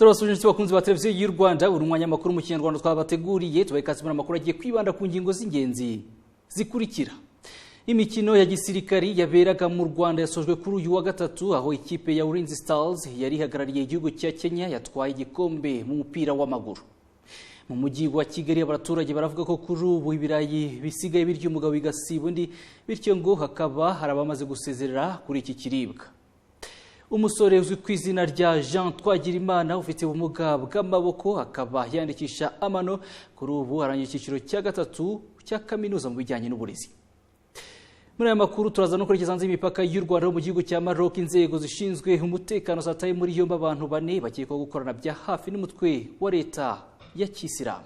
Turabasuhuje inshuti bakunzi ba Televiziyo y'u Rwanda. Buri mwanya makuru mu Kinyarwanda twabateguriye, tubaye ikaze muri amakuru agiye kwibanda ku ngingo z'ingenzi zikurikira. Imikino ya gisirikari yaberaga mu Rwanda yasojwe kuri uyu wa gatatu, aho ikipe ya Ulinzi Stars yari ihagarariye igihugu cya Kenya yatwaye igikombe mu mupira w'amaguru. Mu mujyi wa Kigali abaturage baravuga ko kuri ubu ibirayi bisigaye birya umugabo bigasiba undi, bityo ngo hakaba hari abamaze gusezerera kuri iki kiribwa. Umusore uzwi ku izina rya Jean Twagirimana ufite ubumuga bw'amaboko akaba yandikisha amano, kuri ubu arangije icyiciro cya gatatu cya kaminuza mu bijyanye n'uburezi. Muri aya makuru turaza no kwerekeza hanze y'imipaka y'u Rwanda mu gihugu cya Maroc. Inzego zishinzwe umutekano zataye muri yombi abantu bane bakekwaho gukorana bya hafi n'umutwe wa leta ya Kisilamu.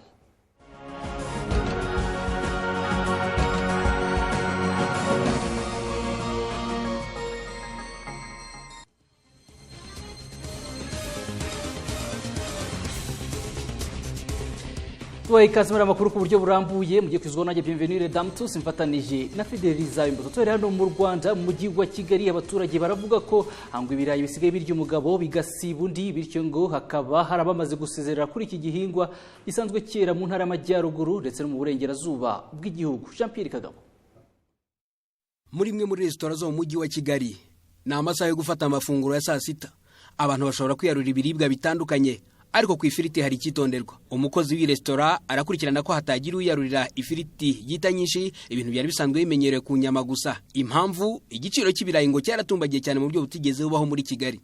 Tubaye ikaze muri amakuru ku buryo burambuye, mugiye kwizwa nanjye Bienvenue Damtus mfatanije na Fideliza Imbuto. Tuhere hano mu Rwanda mu mujyi wa Kigali, abaturage baravuga ko ngo ibirayi bisigaye birya umugabo bigasiba undi, bityo ngo hakaba hari abamaze gusezerera kuri iki gihingwa gisanzwe cyera mu ntara y'Amajyaruguru ndetse no mu burengerazuba bw'igihugu. Jean Pierre Kagabo. Muri imwe muri resitora zo mu mujyi wa Kigali ni amasaha yo gufata amafunguro ya saa sita. Abantu bashobora kwiyarurira ibiribwa bitandukanye, ariko ku ifiriti hari icyitonderwa. Umukozi w'iyi resitora arakurikirana ko hatagira uyarurira ifiriti yita nyinshi, ibintu byari bisanzwe bimenyerewe ku nyama gusa. Impamvu, igiciro cy'ibirayi ngo cyaratumbagiye cyane mu buryo butigeze bubaho muri Kigali.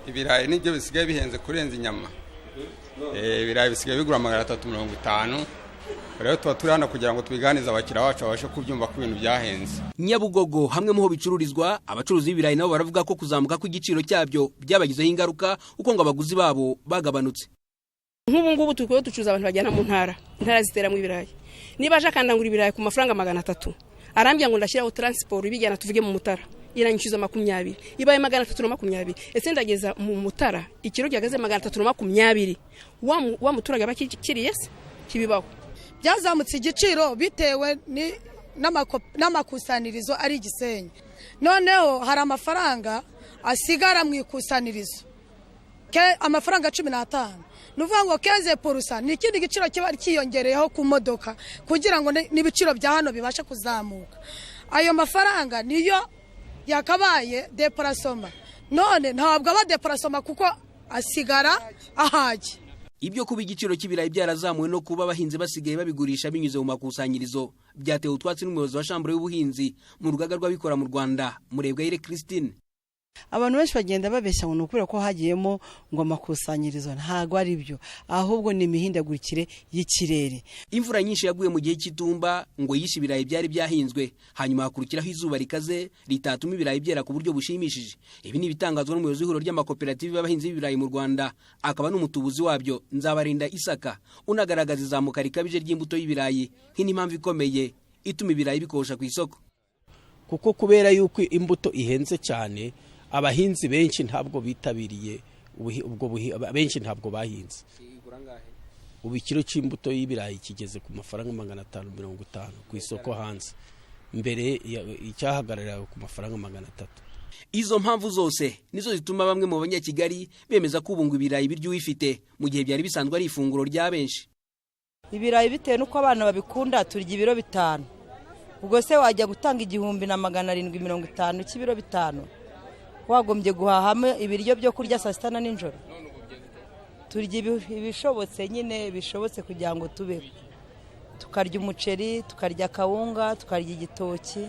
Ibirayi nibyo bisigaye bihenze kurenza inyama. Ibirayi bisigaye bigura 350. Rero tuba turi hano kugira ngo tubiganize abakiriya bacu babashe kubyumva ko ibintu byahenze. Nyabugogo hamwe mu ho bicururizwa, abacuruzi b'ibirayi nabo baravuga ko kuzamuka kw'igiciro cyabyo byabagizeho ingaruka, uko ngo abaguzi babo bagabanutse. Nk'ubu ngubu turi ducuruza abantu bajyana mu ntara, intara ziteramo ibirayi. Niba aje akandangura ibirayi ku mafaranga 300, arambwira ngo ndashyiraho transport ibijyana tuvuge mu Mutara, iranyishyuza 20, ibaye 320. Ese ndageza mu Mutara ikiro gihagaze 320, wa muturage aba akiriye se? Kibibaho. Byazamutse igiciro bitewe n'amakusanirizo ari Gisenyi. Noneho hari amafaranga asigara mu ikusanirizo, amafaranga 15. Nuvuga ngo 15% ni ikindi giciro kiba kiyongereyeho ku modoka kugira ngo n'ibiciro bya hano bibashe kuzamuka. Ayo mafaranga niyo yakabaye deparasoma, none ntabwo aba deparasoma kuko asigara ahage. Ibyo kuba igiciro cy'ibirayi byarazamuwe no kuba abahinzi basigaye babigurisha binyuze mu makusanyirizo byatewe utwatsi n'umuyobozi wa Shambure y'ubuhinzi mu rugaga rw'abikora mu Rwanda, Murebwayire Christine. Abantu benshi bagenda babeshya ngo nukubera ko hagiyemo ngo amakusanyirizo, ntago ari byo, ahubwo ni imihindagurikire y'ikirere. Imvura nyinshi yaguye mu gihe cy'itumba ngo yishe ibirayi byari byahinzwe, hanyuma hakurikiraho izuba rikaze ritatuma ibirayi byera ku buryo bushimishije. Ibi ni ibitangazwa n'umuyobozi w'ihuriro ry'amakoperative y'abahinzi b'ibirayi mu Rwanda, akaba n'umutubuzi wabyo Nzabarinda Isaka, unagaragaza izamuka rikabije ry'imbuto y'ibirayi nk'impamvu ikomeye ituma ibirayi bikosha ku isoko. Kuko kubera yuko imbuto ihenze cyane, abahinzi benshi ntabwo bitabiriye ubwo benshi ntabwo bahinze. Ubu ikiro cy'imbuto y'ibirayi kigeze ku mafaranga 550 ku isoko hanze, mbere icyahagararira ku mafaranga 300. Izo mpamvu zose nizo zituma bamwe mu Banyakigali bemeza ko ubu ngo ibirayi birya uwifite, mu gihe byari bisanzwe ari ifunguro rya benshi. Ibirayi bitewe n'uko abana babikunda turya ibiro 5. Ubwo se wajya gutanga 1750 cy'ibiro 5, wagombye guhahamo ibiryo byo kurya saa sita na nijoro. Turya ibishobotse nyine bishobotse kugira ngo tubeho. Tukarya umuceri, tukarya kawunga, tukarya igitoki,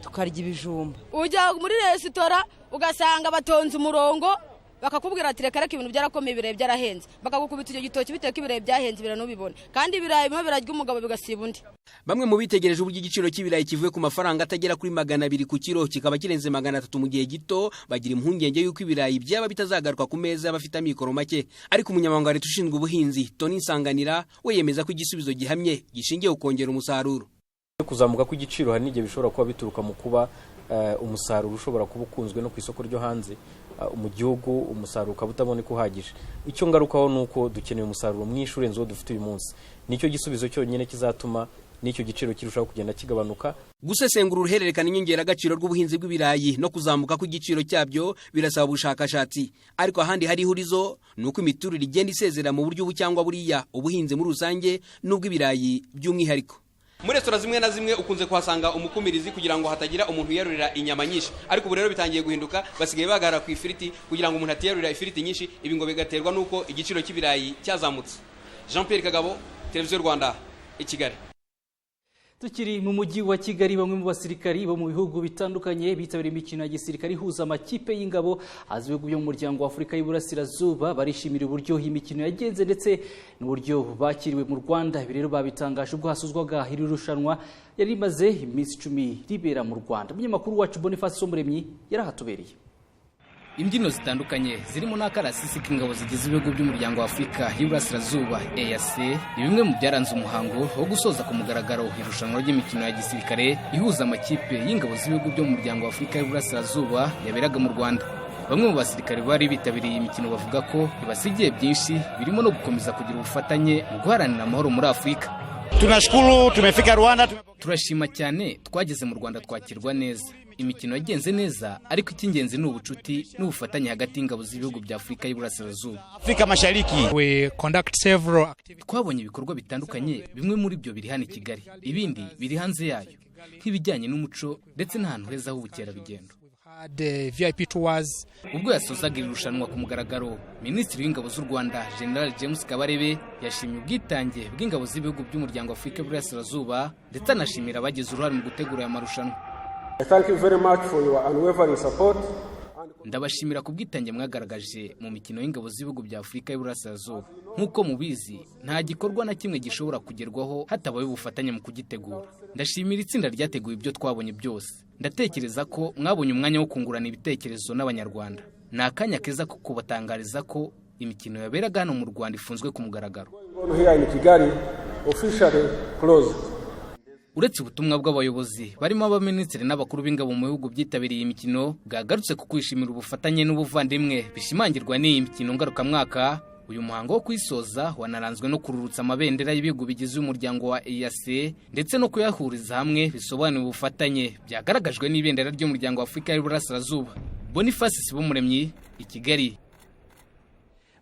tukarya ibijumba. Ujya muri resitora ugasanga batonze umurongo, bakakubwira ati reka reka ibintu byarakomeye, ibirayi byarahenze, bakagukubita icyo gitoki bitewe ko ibirayi byahenze, biranubibona. Kandi ibirayi bimwe birarya umugabo bigasiba undi. Bamwe mu bitegereje uburyo igiciro cy'ibirayi kivuye ku mafaranga atagera kuri 200 ku kiro kikaba kirenze 300 mu gihe gito, bagira impungenge y'uko ibirayi byaba bitazagaruka ku meza y'abafite amikoro make. Ariko umunyamabanga wa leta ushinzwe ubuhinzi Tony Nsanganira we yemeza ko igisubizo gihamye gishingiye ku kongera umusaruro. Kuzamuka kw'igiciro hari n'igihe bishobora kuba bituruka mu kuba umusaruro ushobora kuba ukunzwe no ku isoko ryo hanze, mu gihugu umusaruro ukaba utaboneka uhagije. Icyo ngarukaho ni uko dukeneye umusaruro mwinshi urenze uwo dufite uyu munsi. Nicyo gisubizo cyonyine kizatuma n'icyo giciro kirushaho kugenda kigabanuka. Gusesengura uruhererekane inyongeragaciro rw'ubuhinzi bw'ibirayi no kuzamuka kw'igiciro cyabyo birasaba ubushakashatsi, ariko ahandi hari ihurizo ni uko imiturire igenda isezera mu buryo ubu cyangwa buriya ubuhinzi muri rusange n'ubw'ibirayi by'umwihariko. Muri resitora zimwe na zimwe ukunze kuhasanga umukumirizi kugira ngo hatagira umuntu uyarurira inyama nyinshi, ariko ubu rero bitangiye guhinduka, basigaye bahagarara ku ifiriti kugira ngo umuntu atiyarurira ifiriti nyinshi. Ibi ngo bigaterwa n'uko igiciro cy'ibirayi cyazamutse. Jean Pierre Kagabo, Televiziyo Rwanda, i Kigali. Tukiri mu mujyi wa Kigali, bamwe mu basirikari bo mu bihugu bitandukanye bitabiriye imikino ya gisirikari ihuza amakipe y'ingabo azwiho byo mu muryango wa Afurika y'Iburasirazuba barishimira uburyo iyi mikino yagenze ndetse n'uburyo bakiriwe mu Rwanda. Ibi rero babitangaje ubwo hasuzwaga iri rushanwa yari rimaze iminsi 10 ribera mu Rwanda. Umunyamakuru wacu Boniface Somuremyi yarahatubereye. Imbyino zitandukanye zirimo n'akarasisi k'ingabo zigize ibihugu by'umuryango wa Afurika y'Iburasirazuba EAC ni bimwe mu byaranze umuhango wo gusoza ku mugaragaro irushanwa ry'imikino ya gisirikare ihuza amakipe y'ingabo z'ibihugu byo mu muryango wa Afurika y'Iburasirazuba yaberaga mu Rwanda. Bamwe mu basirikare bari bitabiriye iyi mikino bavuga ko ibasigiye byinshi birimo no gukomeza kugira ubufatanye mu guharanira amahoro muri Afurika. Tunashukuru tumefika Rwanda. Turashima cyane twageze mu Rwanda twakirwa neza. Imikino yagenze neza, ariko icy'ingenzi ni ubucuti n'ubufatanye hagati y'ingabo z'ibihugu bya Afurika y'Iburasirazuba. Afrika Mashariki. We conduct several Twabonye ibikorwa bitandukanye, bimwe muri byo biri hano i Kigali, ibindi biri hanze yayo, nk'ibijyanye n'umuco ndetse n'ahantu heza h'ubukerarugendo. VIP tours. Ubwo yasozaga iri rushanwa ku mugaragaro, Minisitiri w'Ingabo z'u Rwanda General James Kabarebe yashimye ubwitange bw'ingabo z'ibihugu by'umuryango wa Afurika y'Iburasirazuba ndetse anashimira abagize uruhare mu gutegura aya marushanwa. Thank you very much for your unwavering support. Ndabashimira ku bwitange mwagaragaje mu mikino y'ingabo z'ibihugu bya Afurika y'Iburasirazuba. Nk'uko mubizi, nta gikorwa na kimwe gishobora kugerwaho hatabaye ubufatanye mu kugitegura. Ndashimira itsinda ryateguye ibyo twabonye byose. Ndatekereza ko mwabonye umwanya wo kungurana ibitekerezo n'Abanyarwanda. Ni akanya keza ko kubatangariza ko imikino yaberaga hano mu Rwanda ifunzwe ku mugaragaro. Here in Kigali, officially closed. Uretse ubutumwa bw'abayobozi barimo abaminisitiri n'abakuru b'ingabo mu bihugu byitabiriye imikino bwagarutse ku kwishimira ubufatanye n'ubuvandimwe bishimangirwa n'iyi mikino ngarukamwaka, uyu muhango wo kuyisoza wanaranzwe no kururutsa amabendera y'ibihugu bigize umuryango wa EAC ndetse no kuyahuriza hamwe bisobanuye ubufatanye byagaragajwe n'ibendera ry'umuryango wa Afurika y'Iburasirazuba. Boniface Sibomuremyi, i Kigali.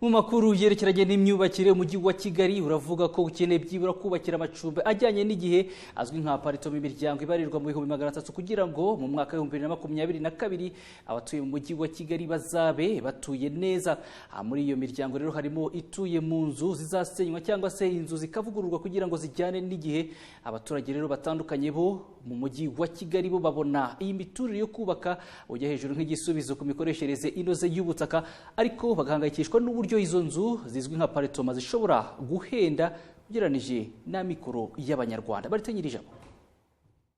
Mu makuru yerekeranye n'imyubakire, umujyi wa Kigali uravuga ko ukeneye byibura kubakira amacumbi ajyanye n'igihe azwi nka apartment imiryango ibarirwa mu 300,000 kugira ngo mu mwaka wa 2022 abatuye mu mujyi wa Kigali bazabe batuye neza. Muri iyo miryango rero harimo ituye mu nzu zizasenywa cyangwa se inzu zikavugururwa kugira ngo zijyane n'igihe. Abaturage rero batandukanye bo mu mujyi wa Kigali bo babona iyi miturire yo kubaka ujya hejuru nk'igisubizo ku mikoreshereze inoze y'ubutaka, ariko bagahangayikishwa n'uburyo izo nzu zizwi nka paritoma zishobora guhenda ugereranije n'amikoro y'Abanyarwanda. Baritenyira ijambo.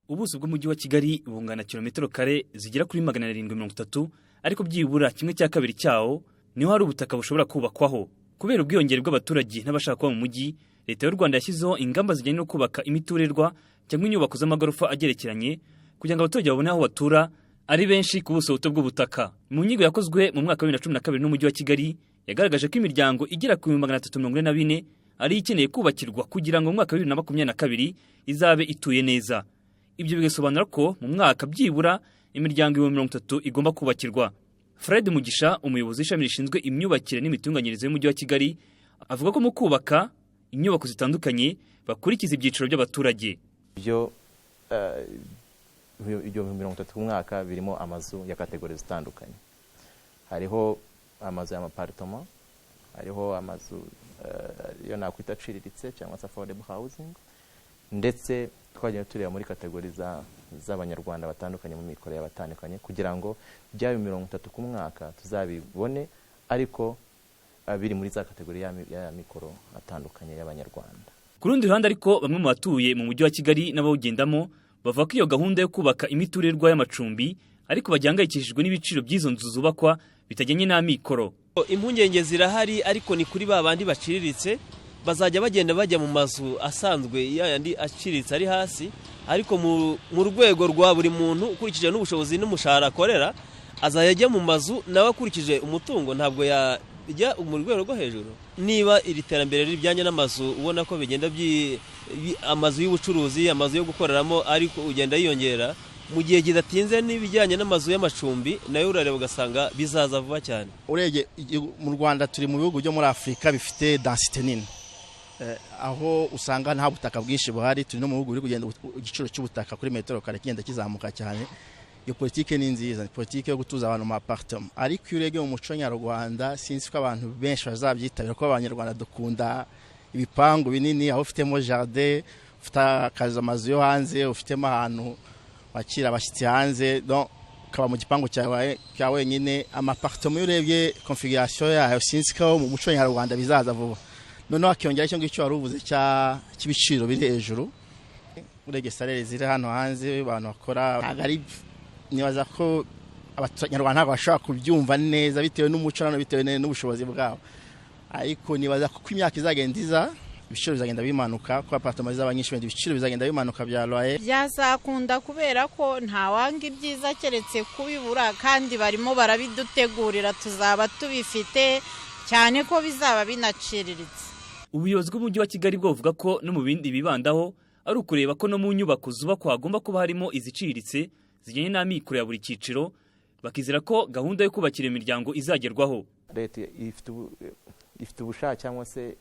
Ubuso bw'umujyi wa Kigali bungana kilometero kare zigera kuri 730, ariko byibura kimwe cya kabiri cyawo niho hari ubutaka bushobora kubakwaho. Kubera ubwiyongere bw'abaturage n'abashaka kuba mu mujyi, Leta y'u Rwanda yashyizeho ingamba zijyanye no kubaka imiturirwa cyangwa inyubako z'amagorofa agerekeranye kugira ngo abaturage babone aho batura ari benshi ku buso buto bw'ubutaka. Mu nyigo yakozwe mu mwaka wa 2012 n'umujyi wa Kigali yagaragaje ko imiryango igera ku 344 ari ikeneye kubakirwa kugira ngo mu mwaka wa 2022 izabe ituye neza. Ibyo bigasobanura ko mu mwaka byibura imiryango 30,000 igomba kubakirwa. Fred Mugisha, umuyobozi w'ishami rishinzwe imyubakire n'imitunganyirize y'umujyi wa Kigali, avuga ko mu kubaka inyubako zitandukanye bakurikiza ibyiciro by'abaturage. Ibyo 30,000 ku mwaka birimo amazu ya kategori zitandukanye. Hariho amazu y'amapartoma, hariho amazu yo nakwita aciriritse cyangwa se affordable housing, ndetse twagenda tureba muri kategori z'Abanyarwanda batandukanye mu mikoro y'abatandukanye kugira ngo byaba 30 ku mwaka tuzabibone, ariko biri muri za kategori ya mikoro atandukanye y'Abanyarwanda. Ku rundi ruhande ariko, bamwe mu batuye mu mujyi wa Kigali n'abawugendamo bavuga ko iyo gahunda yo kubaka imiturirwa y'amacumbi ariko bagihangayikishijwe n'ibiciro by'izo nzu zubakwa bitajyanye n'amikoro. Impungenge zirahari, ariko ni kuri ba bandi baciriritse bazajya bagenda bajya mu mazu asanzwe yandi aciriritse ari hasi, ariko mu rwego rwa buri muntu ukurikije n'ubushobozi n'umushahara akorera azajya ajya mu mazu nawe akurikije umutungo, ntabwo ijya mu rwego rwo hejuru. Niba iri terambere rijyanye n'amazu ubona ko bigenda amazu y'ubucuruzi, amazu yo gukoreramo ariko ugenda yiyongera, mu gihe kidatinze n'ibijyanye n'amazu y'amacumbi nayo urareba ugasanga bizaza vuba cyane. Urebye mu Rwanda turi mu bihugu byo muri Afurika bifite densité nini, aho usanga nta butaka bwinshi buhari. Turi no mu bihugu biri kugenda igiciro cy'ubutaka kuri metero kare kigenda kizamuka cyane. Iyo politike ni nziza, ni politike yo gutuza abantu mu apartment, ariko iyo urebye mu muco nyarwanda sinzi ko abantu benshi bazabyitabira, kuko abanyarwanda dukunda ibipangu binini, aho ufitemo jardin, ufite akazi, amazu yo hanze, ufitemo ahantu wakira abashyitsi hanze, ukaba mu gipangu cya wenyine. Ama appartement iyo urebye configuration yayo sinzi ko mu muco nyarwanda bizaza vuba. Noneho akiyongera icyo ngicyo wari uvuze cy'ibiciro biri hejuru, urebye salaire ziri hano hanze abantu bakora ntabwo ari, nibaza ko abanyarwanda ntabwo bashobora kubyumva neza bitewe n'umuco nano bitewe n'ubushobozi bwabo, ariko nibaza ko imyaka izagenda iza ibiciro bizagenda bimanuka, ko apartment zizaba nyinshi ibiciro bizagenda bimanuka bya loyer. Byazakunda kubera ko ntawanga ibyiza keretse kubibura, kandi barimo barabidutegurira, tuzaba tubifite cyane ko bizaba binaciriritse. Ubuyobozi bw'umujyi wa Kigali bwo buvuga ko no mu bindi bibandaho ari ukureba ko no mu nyubako zubakwa hagomba kuba harimo iziciriritse zijyanye n'amikoro ya buri cyiciro, bakizera ko gahunda yo kubakira imiryango izagerwaho. Leta ifite ubushake cyangwa se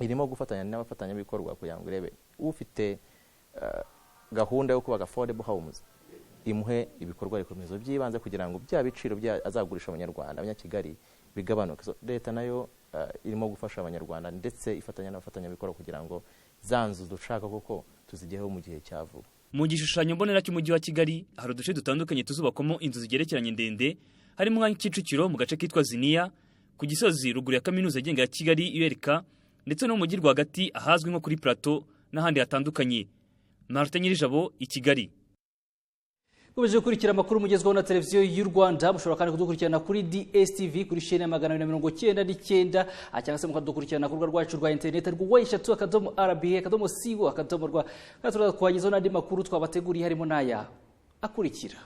irimo gufatanya n'abafatanyabikorwa kugira ngo irebe ufite gahunda yo kubaka affordable homes imuhe ibikorwa remezo by'ibanze kugira ngo bya biciro azagurisha abanyarwanda abanyakigali bigabanuke. So, leta nayo irimo gufasha abanyarwanda ndetse ifatanya n'abafatanyabikorwa kugira ngo za nzu dushaka koko tuzigeho mu gihe cya vuba. Mu gishushanyo mbonera cy'umujyi wa Kigali hari uduce dutandukanye tuzubakwamo inzu zigerekeranye ndende, harimo nka Kicukiro mu gace kitwa Ziniya, ku Gisozi ruguru ya kaminuza igenga ya Kigali ULK, ndetse no mu mujyi rwagati ahazwi nko kuri Plateau n'ahandi hatandukanye. Martin Nyirijabo i Kigali. Mukomeje gukurikira amakuru mugezweho na televiziyo y'u Rwanda, mushobora kandi kudukurikirana kuri DSTV kuri chaîne ya 299, cyangwa se mukadukurikirana ku rubuga rwacu rwa internet rwa w3.rba.co.rwa. Kandi twagezeho n'andi makuru twabateguriye harimo n'aya akurikira.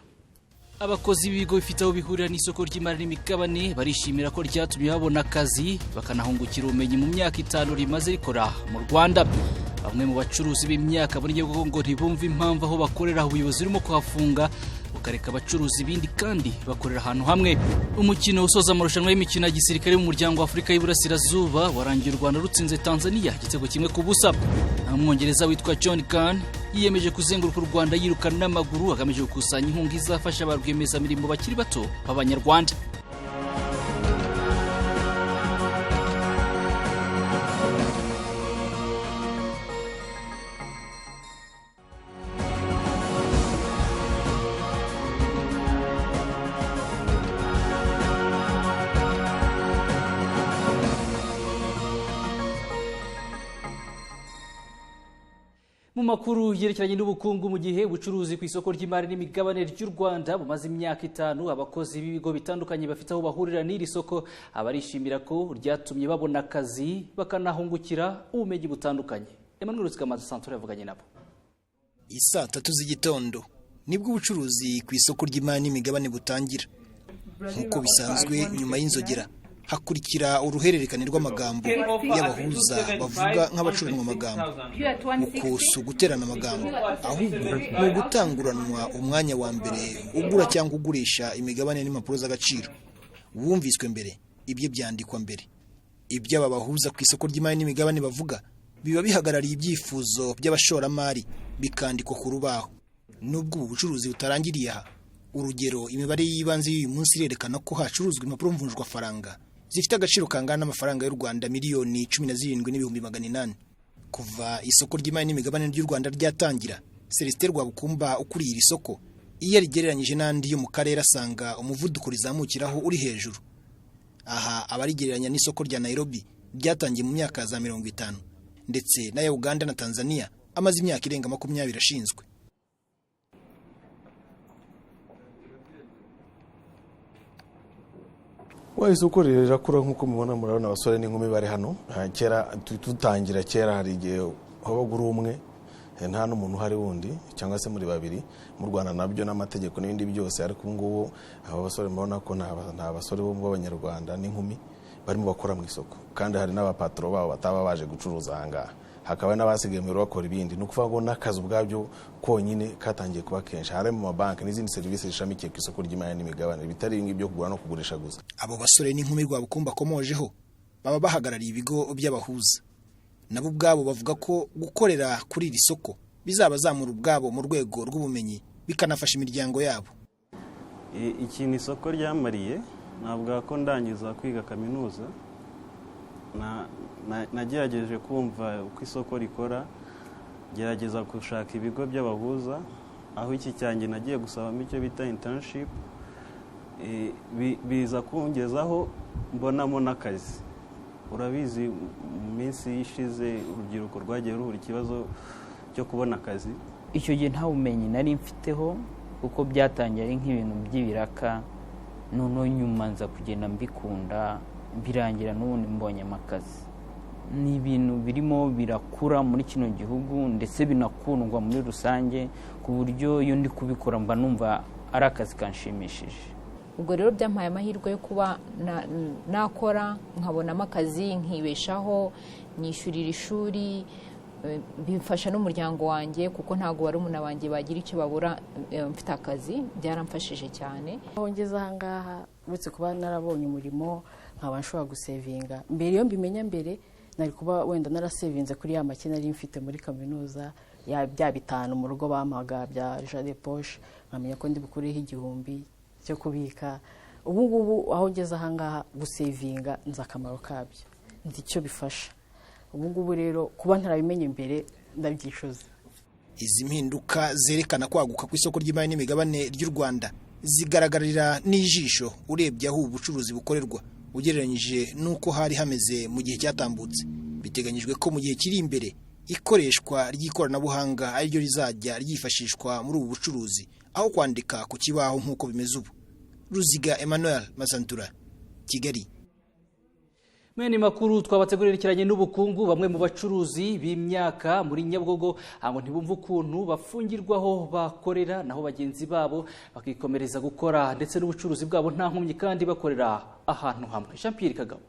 Abakozi b'ibigo bifite aho bihurira n'isoko ry'imari n'imigabane barishimira ko ryatumye babona akazi bakanahungukira ubumenyi mu myaka 5 rimaze rikora mu Rwanda. Bamwe mu bacuruzi b'imyaka muri Nyabugogo ngo ntibumve impamvu aho bakorera ubuyobozi burimo kuhafunga bukareka abacuruzi ibindi kandi bakorera ahantu hamwe. Umukino usoza amarushanwa y'imikino ya gisirikare mu muryango wa Afurika y'Iburasirazuba warangiye u Rwanda rutsinze Tanzania 1-0. Umwongereza witwa John Gunn yiyemeje kuzenguruka u Rwanda yirukana n'amaguru agamije gukusanya inkunga izafasha ba rwiyemezamirimo bakiri bato b'Abanyarwanda. Mu makuru yerekeranye n'ubukungu, mu gihe ubucuruzi ku isoko ry'imari n'imigabane ry'u Rwanda bumaze imyaka 5, abakozi b'ibigo bitandukanye bafite aho bahurira n'iri soko abarishimira ko ryatumye babona akazi bakanahungukira ubumenyi butandukanye. Emmanuel Rutikamazi Santora yavuganye nabo. Isaa 3 z'igitondo nibwo ubucuruzi ku isoko ry'imari n'imigabane butangira. Nk'uko bisanzwe nyuma y'inzogera hakurikira uruhererekane rw'amagambo y'abahuza bavuga nk'abacuranwa amagambo. Uko si uguterana amagambo, ahubwo ni ugutanguranwa umwanya wa mbere ugura cyangwa ugurisha imigabane n'impapuro z'agaciro. Uwumviswe mbere ibye byandikwa mbere. Ibyo aba bahuza ku isoko ry'imari n'imigabane bavuga biba bihagarariye ibyifuzo by'abashoramari bikandikwa ku rubaho. Nubwo ubu bucuruzi butarangiriye aha, urugero imibare y'ibanze y'uyu munsi irerekana ko hacuruzwa impapuro mvunjwafaranga zifite agaciro kangana n'amafaranga y'u Rwanda miliyoni 17,800. Kuva isoko ry'imari n'imigabane ry'u Rwanda ryatangira, Celestin Rwabukumba ukuriye iri soko iyo arigereranyije n'andi yo mu karere asanga umuvuduko rizamukiraho uri hejuru. Aha abarigereranya n'isoko rya Nairobi ryatangiye mu myaka za 50 ndetse n'aya Uganda na Tanzania amaze imyaka irenga 20 ashinzwe. Isoko rirakura nk'uko mubona, murabona abasore n'inkumi bari hano. Kera tutangira, kera hari igihe wabaga uri umwe, Nta n'umuntu uhari wundi cyangwa se muri babiri mu Rwanda, nabyo n'amategeko n'ibindi byose. Ariko ubu ngubu aba basore mubona ko nta basore bo b'Abanyarwanda n'inkumi barimo bakora mu isoko, kandi hari n'abapatro babo bataba baje gucuruza aha ngaha, hakaba n'abasigaye mu biro bakora ibindi. Ni ukuvuga ngo n'akazi ubwabyo konyine katangiye kuba kenshi, hari mu mabanki n'izindi serivisi zishamikiye ku isoko ry'imari n'imigabane, bitari ibi byo kugura no kugurisha gusa. Abo basore n'inkumi Rwabukumba akomojeho baba bahagarariye ibigo by'abahuza, nabo ubwabo bavuga ko gukorera kuri iri soko bizabazamura ubwabo mu rwego rw'ubumenyi, bikanafasha imiryango yabo. Ikintu isoko ryamariye, ntabwo ko ndangiza kwiga kaminuza nagerageje kumva uko isoko rikora, gerageza gushaka ibigo by'abahuza, aho iki cyanjye nagiye gusabamo icyo bita internship, biza kungezaho mbonamo n'akazi. Urabizi mu minsi ishize urubyiruko rwagiye ruhura ikibazo cyo kubona akazi. Icyo gihe nta bumenyi nari mfiteho, kuko byatangiye ari nk'ibintu by'ibiraka, noneho nyuma nza kugenda mbikunda, birangira n'ubundi mbonyemo akazi. Ni ibintu birimo birakura muri kino gihugu ndetse binakundwa muri rusange, ku buryo iyo ndi kubikora mba numva ari akazi kanshimishije. Ubwo rero byampaye amahirwe yo kuba nakora nkabonamo akazi, nkibeshaho, nyishyurira ishuri, bimfasha n'umuryango wanjye, kuko ntabwo barumuna banjye bagira icyo babura mfite akazi. Byaramfashije cyane. Aho ngeze aha ngaha, uretse kuba narabonye umurimo nkaba nshobora gusevinga, mbere iyo mbimenya mbere nari kuba wenda narasevinze kuri ya make nari mfite muri kaminuza, ya bya 5 mu rugo bampaga bya jade poche, nkamenya ko ndi bukureho 1000 cyo kubika. Ubu ngubu aho ngeze aha ngaha, gusevinga nzi akamaro kabyo, nzi icyo bifasha. Ubu ngubu rero kuba ntarabimenye mbere ndabyicuza. Izi mpinduka zerekana kwaguka kw'isoko ry'imari n'imigabane ry'u Rwanda zigaragarira n'ijisho urebye aho ubucuruzi bukorerwa ugereranyije n'uko hari hameze mu gihe cyatambutse. Biteganyijwe ko mu gihe kiri imbere ikoreshwa ry'ikoranabuhanga ariryo rizajya ryifashishwa muri ubu bucuruzi, aho kwandika ku kibaho nk'uko bimeze ubu. Ruziga Emmanuel Masantura, Kigali. Mwene makuru twabategurira n'ubukungu. Bamwe mu bacuruzi b'imyaka muri Nyabugogo ngo ntibumva ukuntu bafungirwaho bakorera, naho bagenzi babo bakikomereza gukora ndetse n'ubucuruzi bwabo nta nkomyi, kandi bakorera ahantu hamwe. Jean Pierre Kagabo.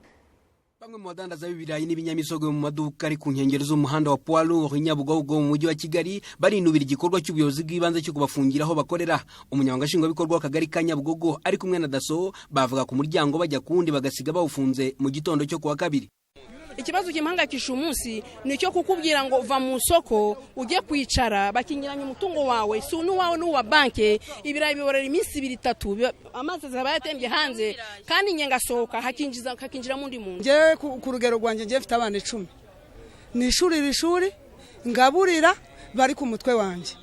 Bamwe mu badandaza b'ibirayi n'ibinyamisogwe mu maduka ari ku nkengero z'umuhanda wa Poids Lourds Nyabugogo mu mujyi wa Kigali barinubira igikorwa cy'ubuyobozi bw'ibanze cyo kubafungira aho bakorera. Umunyamabanga nshingwabikorwa w'akagari ka Nyabugogo ari kumwe na DASSO bavuga ku muryango bajya kuwundi bagasiga bawufunze mu gitondo cyo kuwa kabiri. Ikibazo kimpangayikisha umunsi ni icyo kukubwira ngo va mu soko ujye kwicara, bakingiranye umutungo wawe, si n'uwawe n'uwa banke. Ibirayi biborera iminsi 2 3, amazi azaba yatembye hanze, kandi nge ngasohoka hakinjiramo undi muntu. Ngewe ku rugero rwanjye ngewe mfite abana 10, ni ishuri ishuri ngaburira bari ku mutwe wanjye.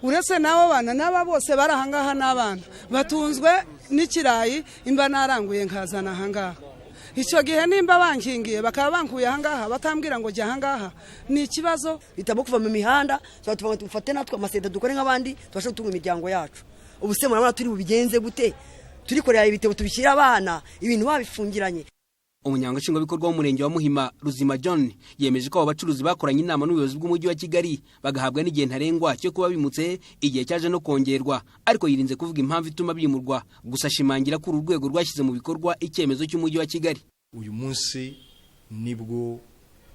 Uretse n'abo bana n'aba bose bari aha ngaha n'abana batunzwe n'ikirayi imba naranguye nkazana aha ngaha. Icyo gihe nimba bankingiye bakaba bankuye aha ngaha batambwira ngo jya aha ngaha, ni ikibazo. Bitabo kuva mu mihanda tufate natwe amaseta dukore nk'abandi tubashe gutunga imiryango yacu. Ubu se murabona turi bubigenze gute? Turikorera ibitebo tubishyira abana, ibintu babifungiranye. Umunyamabanga nshingwabikorwa w'umurenge wa Muhima Ruzima John yemeje ko abo bacuruzi bakoranye inama n'ubuyobozi bw'umujyi wa Kigali bagahabwa n'igihe ntarengwa cyo kuba bimutse, igihe cyaje no kongerwa, ariko yirinze kuvuga impamvu ituma bimurwa, gusa ashimangira ko uru rwego rwashyize mu bikorwa icyemezo cy'umujyi wa Kigali. Uyu munsi nibwo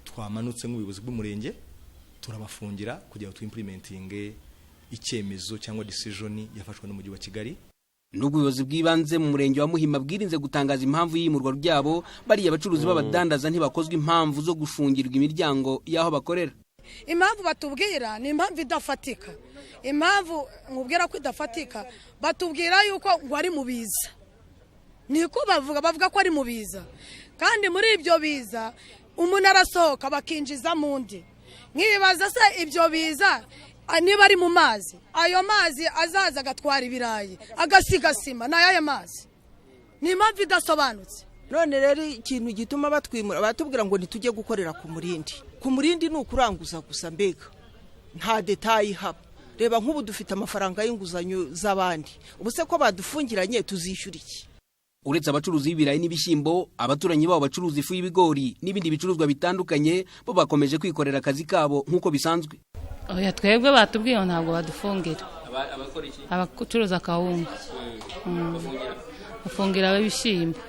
twamanutse nk'ubuyobozi bw'umurenge turabafungira kugira ngo twimplementinge icyemezo cyangwa decision yafashwe n'umujyi wa Kigali. Nubwo ubuyobozi bw'ibanze mu murenge wa Muhima bwirinze gutangaza impamvu y'imurwa ryabo, bariya bacuruzi b'abadandaza ntibakozwe impamvu zo gufungirwa imiryango y'aho bakorera. Impamvu batubwira ni impamvu idafatika. Impamvu nkubwira ko idafatika, batubwira yuko ngo ari mu biza. Niko bavuga ko ari mu biza, kandi muri ibyo biza umuntu arasohoka bakinjiza mu ndi. Nkibaza se ibyo biza niba ari mu mazi, ayo mazi azaza agatwara ibirayi agasigasima, ni ayahe mazi? Ni impamvu idasobanutse. None rero ikintu gituma batwimura batubwira ngo ntitujye gukorera ku murindi. Ku murindi ni ukuranguza gusa, mbega nta detayi haba. Reba nk'ubu dufite amafaranga y'inguzanyo z'abandi, ubu se ko badufungiranye tuzishyura iki? Uretse abacuruzi b'ibirayi n'ibishyimbo, abaturanyi babo bacuruza ifu y'ibigori n'ibindi bicuruzwa bitandukanye bo bakomeje kwikorera akazi kabo nk'uko bisanzwe. Oya, twebwe batubwiye ntabwo badufungira. Abacuruza akawunga bafungira ibishyimbo.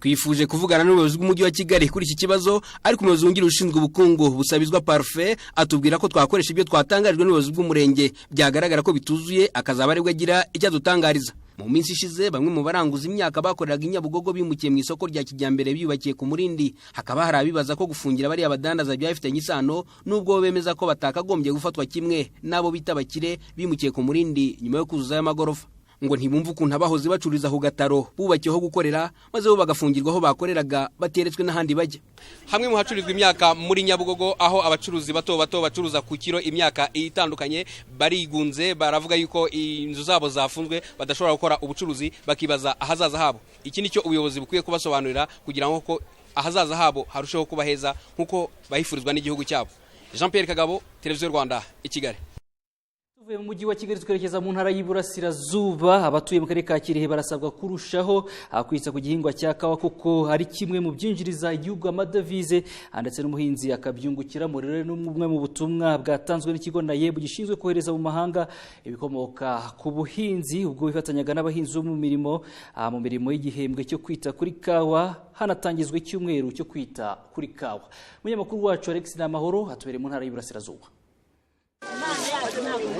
Twifuje kuvugana n'ubuyobozi bw'umujyi wa Kigali kuri iki kibazo, ariko umuyobozi wungirije ushinzwe ubukungu Busabizwa Parfait atubwira ko twakoresha ibyo twatangarijwe n'ubuyobozi bw'umurenge, byagaragara ko bituzuye akazaba aribwo agira icyo adutangariza. Mu minsi ishize bamwe mu baranguza imyaka bakoreraga i Nyabugogo bimukiye mu isoko rya kijyambere biyubakiye ku Murindi, hakaba hari abibaza ko gufungira bariya badandaza byaba bifitanye isano, nubwo bemeza ko batakagombye gufatwa kimwe n'abo bita abakire bimukiye ku Murindi nyuma yo kuzuza amagorofa. Ngo ntibumve ukuntu abahoze bacururiza ku gataro bubakiyeho gukorera, maze bo bagafungirwa aho bakoreraga bateretswe n'ahandi bajya. Hamwe mu hacururizwa imyaka muri Nyabugogo, aho abacuruzi bato bato bacuruza ku kiro imyaka itandukanye barigunze, baravuga yuko inzu zabo zafunzwe badashobora gukora ubucuruzi, bakibaza ahazaza habo. Iki nicyo ubuyobozi bukwiye kubasobanurira kugira ngo ko ahazaza habo harusheho kuba heza nk'uko bahifurizwa n'igihugu cyabo. Jean Pierre Kagabo, Televiziyo Rwanda, i Kigali. Tuvuye mu mujyi wa Kigali twerekeza mu ntara y'Iburasirazuba. Abatuye mu karere ka Kirehe barasabwa kurushaho kwita ku gihingwa cya kawa, kuko ari kimwe mu byinjiriza igihugu amadevize ndetse n'umuhinzi akabyungukiramo. Rero n'umwe mu butumwa bwatanzwe n'ikigo NAEB gishinzwe kohereza mu mahanga ibikomoka ku buhinzi, ubwo bifatanyaga n'abahinzi bo mu mirimo y'igihembwe cyo kwita kuri kawa, hanatangizwa icyumweru cyo kwita kuri kawa. Umunyamakuru wacu Alex Namahoro atubereye mu ntara y'Iburasirazuba.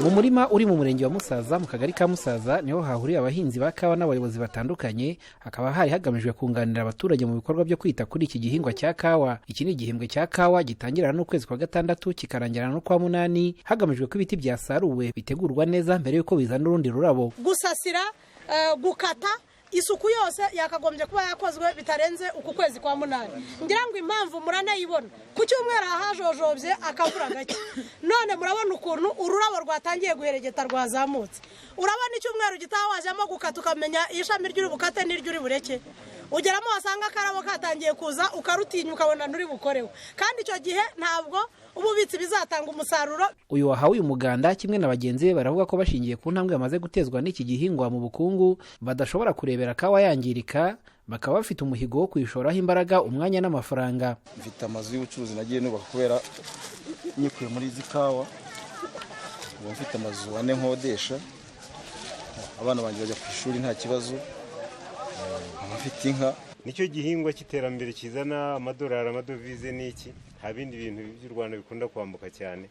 Mu murima uri mu murenge wa Musaza mu kagari ka Musaza niho hahuriye abahinzi ba kawa n'abayobozi batandukanye, hakaba hari hagamijwe kunganira abaturage mu bikorwa byo kwita kuri iki gihingwa cya kawa. Iki ni igihembwe cya kawa gitangirana n'ukwezi kwa gatandatu kikarangirana n'ukwa munani, hagamijwe ko ibiti byasaruwe bitegurwa neza mbere y'uko bizana urundi rurabo. Gusasira, gukata, isuku yose yakagombye kuba yakozwe bitarenze uku kwezi kwa munani. Ngira ngo impamvu muranayibona ku cyumweru ahajojobye akavura gake, none murabona ukuntu ururabo rwatangiye guheregeta rwazamutse. Urabona icyumweru gitaha wajyamo gukata ukamenya ishami ry'uri bukate n'iry'uri bureke, ugeramo wasanga akarabo katangiye kuza ukarutinya ukabona nturi bukorewe, kandi icyo gihe ntabwo ububitsi bizatanga umusaruro. Uyu wahawe uyu muganda kimwe na bagenzi be baravuga ko bashingiye ku ntambwe bamaze gutezwa n'iki gihingwa mu bukungu badashobora kurebera kawa yangirika, bakaba bafite umuhigo wo kuyishoraho imbaraga, umwanya n'amafaranga. Mfite amazu y'ubucuruzi nagiye nubaka kubera nyikuye muri izi kawa, ubu mfite amazu 4 nkodesha, abana banjye bajya ku ishuri nta kibazo, mfite inka. Nicyo gihingwa cy'iterambere kizana amadolari, amadovize n'iki, nta bindi bintu by'u Rwanda bikunda kwambuka cyane.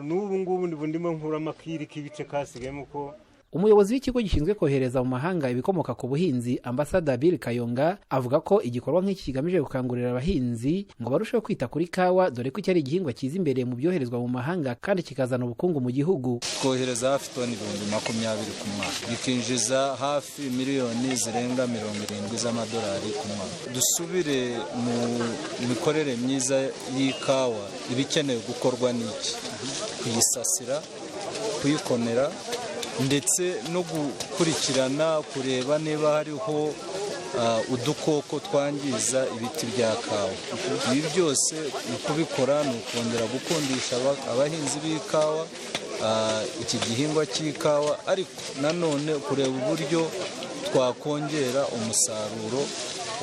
N'ubu ngubu ndimo nkura amakiri k'ibice kasigayemo ko. Umuyobozi w'ikigo gishinzwe kohereza mu mahanga ibikomoka ku buhinzi, Ambassador Bill Kayonga, avuga ko igikorwa nk'iki kigamije gukangurira abahinzi ngo barusheho kwita kuri kawa, dore ko cyari igihingwa cyiza imbere mu byoherezwa mu mahanga kandi kikazana ubukungu mu gihugu. Twohereza hafi toni 20,000 ku mwaka, bikinjiza hafi miliyoni zirenga 70 z'amadolari ku mwaka. Dusubire mu mikorere myiza y'ikawa, ibikenewe gukorwa n'iki? Kuyisasira, kuyikonera, ndetse no gukurikirana kureba niba hariho udukoko twangiza ibiti bya kawa. Ibi byose mu kubikora ni ukongera gukundisha abahinzi b'ikawa iki gihingwa cy'ikawa, ariko nanone kureba uburyo twakongera umusaruro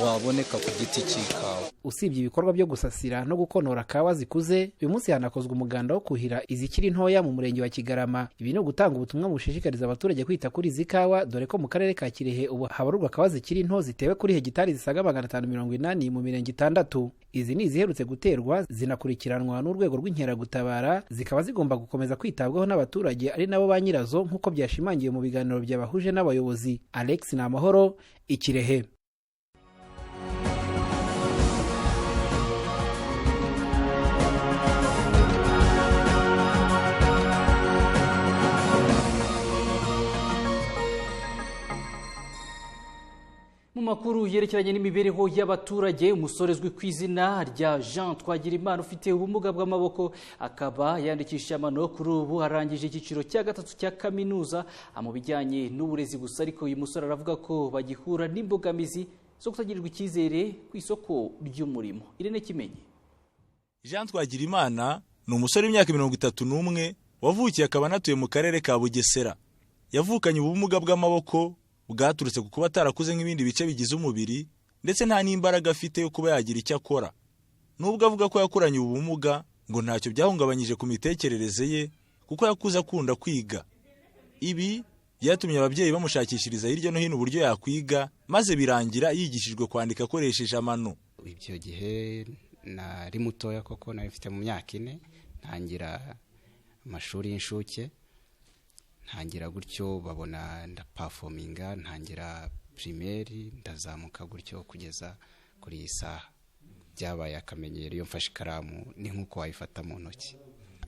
waboneka ku giti cy'ikawa. Usibye ibikorwa byo gusasira no gukonora kawa zikuze, uyu munsi hanakozwe umuganda wo kuhira izikiri ntoya mu murenge wa Kigarama. Ibi ni ugutanga ubutumwa bushishikariza abaturage kwita kuri izi kawa, dore ko mu karere ka Kirehe ubu habarurwa kawa zikiri nto zitewe kuri hegitari zisaga 580 mu mirenge 6. Izi ni iziherutse guterwa zinakurikiranwa n'urwego rw'inkeragutabara, zikaba zigomba gukomeza kwitabwaho n'abaturage ari nabo ba nyirazo, nk'uko byashimangiwe mu biganiro byabahuje n'abayobozi. Alex Namahoro, Ikirehe. Mu makuru yerekeranye n'imibereho y'abaturage, umusore uzwi ku izina rya Jean Twagirimana ufite ubumuga bw'amaboko akaba yandikisha amano, kuri ubu arangije icyiciro cya 3 cya kaminuza mu bijyanye n'uburezi gusa, ariko uyu musore aravuga ko bagihura n'imbogamizi zo kutagirirwa icyizere ku isoko ry'umurimo. Irene Kimenyi. Jean Twagirimana ni umusore w'imyaka 31 wavukiye akaba anatuye mu karere ka Bugesera. Yavukanye ubumuga bw'amaboko bwaturutse ku kuba atarakuze nk'ibindi bice bigize umubiri, ndetse nta n'imbaraga afite yo kuba yagira icyo akora. Nubwo avuga ko yakuranye ubumuga, ngo ntacyo byahungabanyije ku mitekerereze ye kuko yakuze akunda kwiga. Ibi byatumye ababyeyi bamushakishiriza hirya no hino uburyo yakwiga, maze birangira yigishijwe kwandika akoresheje amano. Ibyo gihe nari mutoya koko, nari mfite mu myaka 4, ntangira amashuri y'inshuke, ntangira gutyo babona ndaperforminga, ntangira primaire, ndazamuka gutyo kugeza kuri iyi saha. Byabaye akamenyero, iyo mfashe ikaramu ni nk'uko wayifata mu ntoki,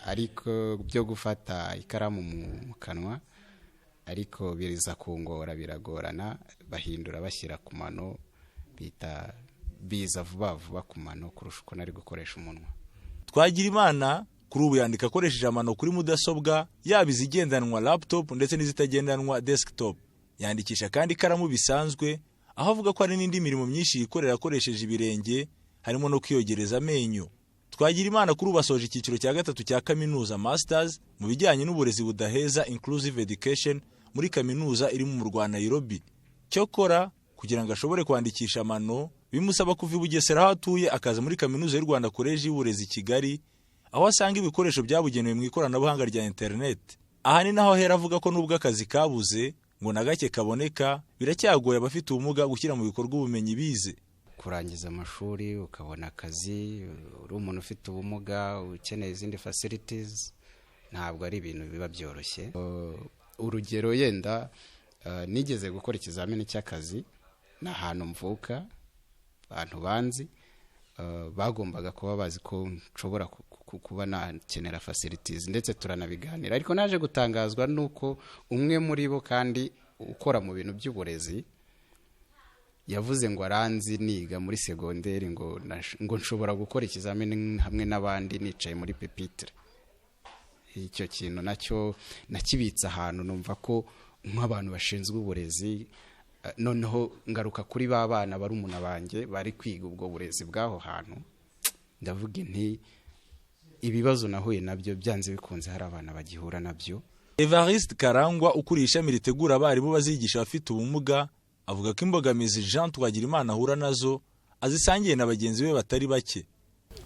ariko byo gufata ikaramu mu kanwa ariko biriza kungora, biragorana, bahindura bashyira ku mano, bita biza vuba vuba ku mano kurusha uko nari gukoresha umunwa. Twagirimana kuri ubu yandika akoresheje amano kuri mudasobwa, yaba izigendanwa laptop ndetse n'izitagendanwa desktop. Yandikisha kandi ikaramu bisanzwe, aho avuga ko hari n'indi mirimo myinshi yikorera akoresheje ibirenge, harimo no kwiyogereza amenyo. Twagirimana kuri ubu asoje icyiciro cya 3 cya kaminuza masters mu bijyanye n'uburezi budaheza inclusive education muri kaminuza iri mu murwa Nairobi. Cyokora kugira ngo ashobore kwandikisha amano bimusaba kuva i Bugesera aho atuye akaza muri kaminuza y'u Rwanda Koleji y'Uburezi Kigali, aho asanga ibikoresho byabugenewe mu ikoranabuhanga rya internet. Aha ni naho ahera avuga ko nubwo akazi kabuze ngo na gake kaboneka, biracyagoye abafite ubumuga gushyira mu bikorwa ubumenyi bize. Kurangiza amashuri ukabona akazi uri umuntu ufite ubumuga ukeneye izindi facilities ntabwo ari ibintu biba byoroshye. Urugero yenda nigeze gukora ikizamini cy'akazi n'ahantu mvuka, abantu banzi bagombaga kuba bazi ko nshobora kuba nakenera facilities, ndetse turanabiganira, ariko naje gutangazwa nuko umwe muri bo kandi ukora mu bintu by'uburezi yavuze ngo aranzi niga muri segonderi, ngo nshobora gukora ikizamini hamwe n'abandi nicaye muri pupitre. Icyo kintu nacyo nakibitse ahantu, numva ko nk'abantu bashinzwe uburezi, noneho ngaruka kuri ba bana barumuna banjye bari kwiga ubwo burezi bw'aho hantu, ndavuga nti ibibazo nahuye nabyo byanze bikunze hari abana bagihura nabyo. Evariste Karangwa ukuriye ishami ritegura abarimu bazigisha abafite ubumuga avuga ko imbogamizi Jean Twagirimana ahura nazo azisangiye na bagenzi be batari bake.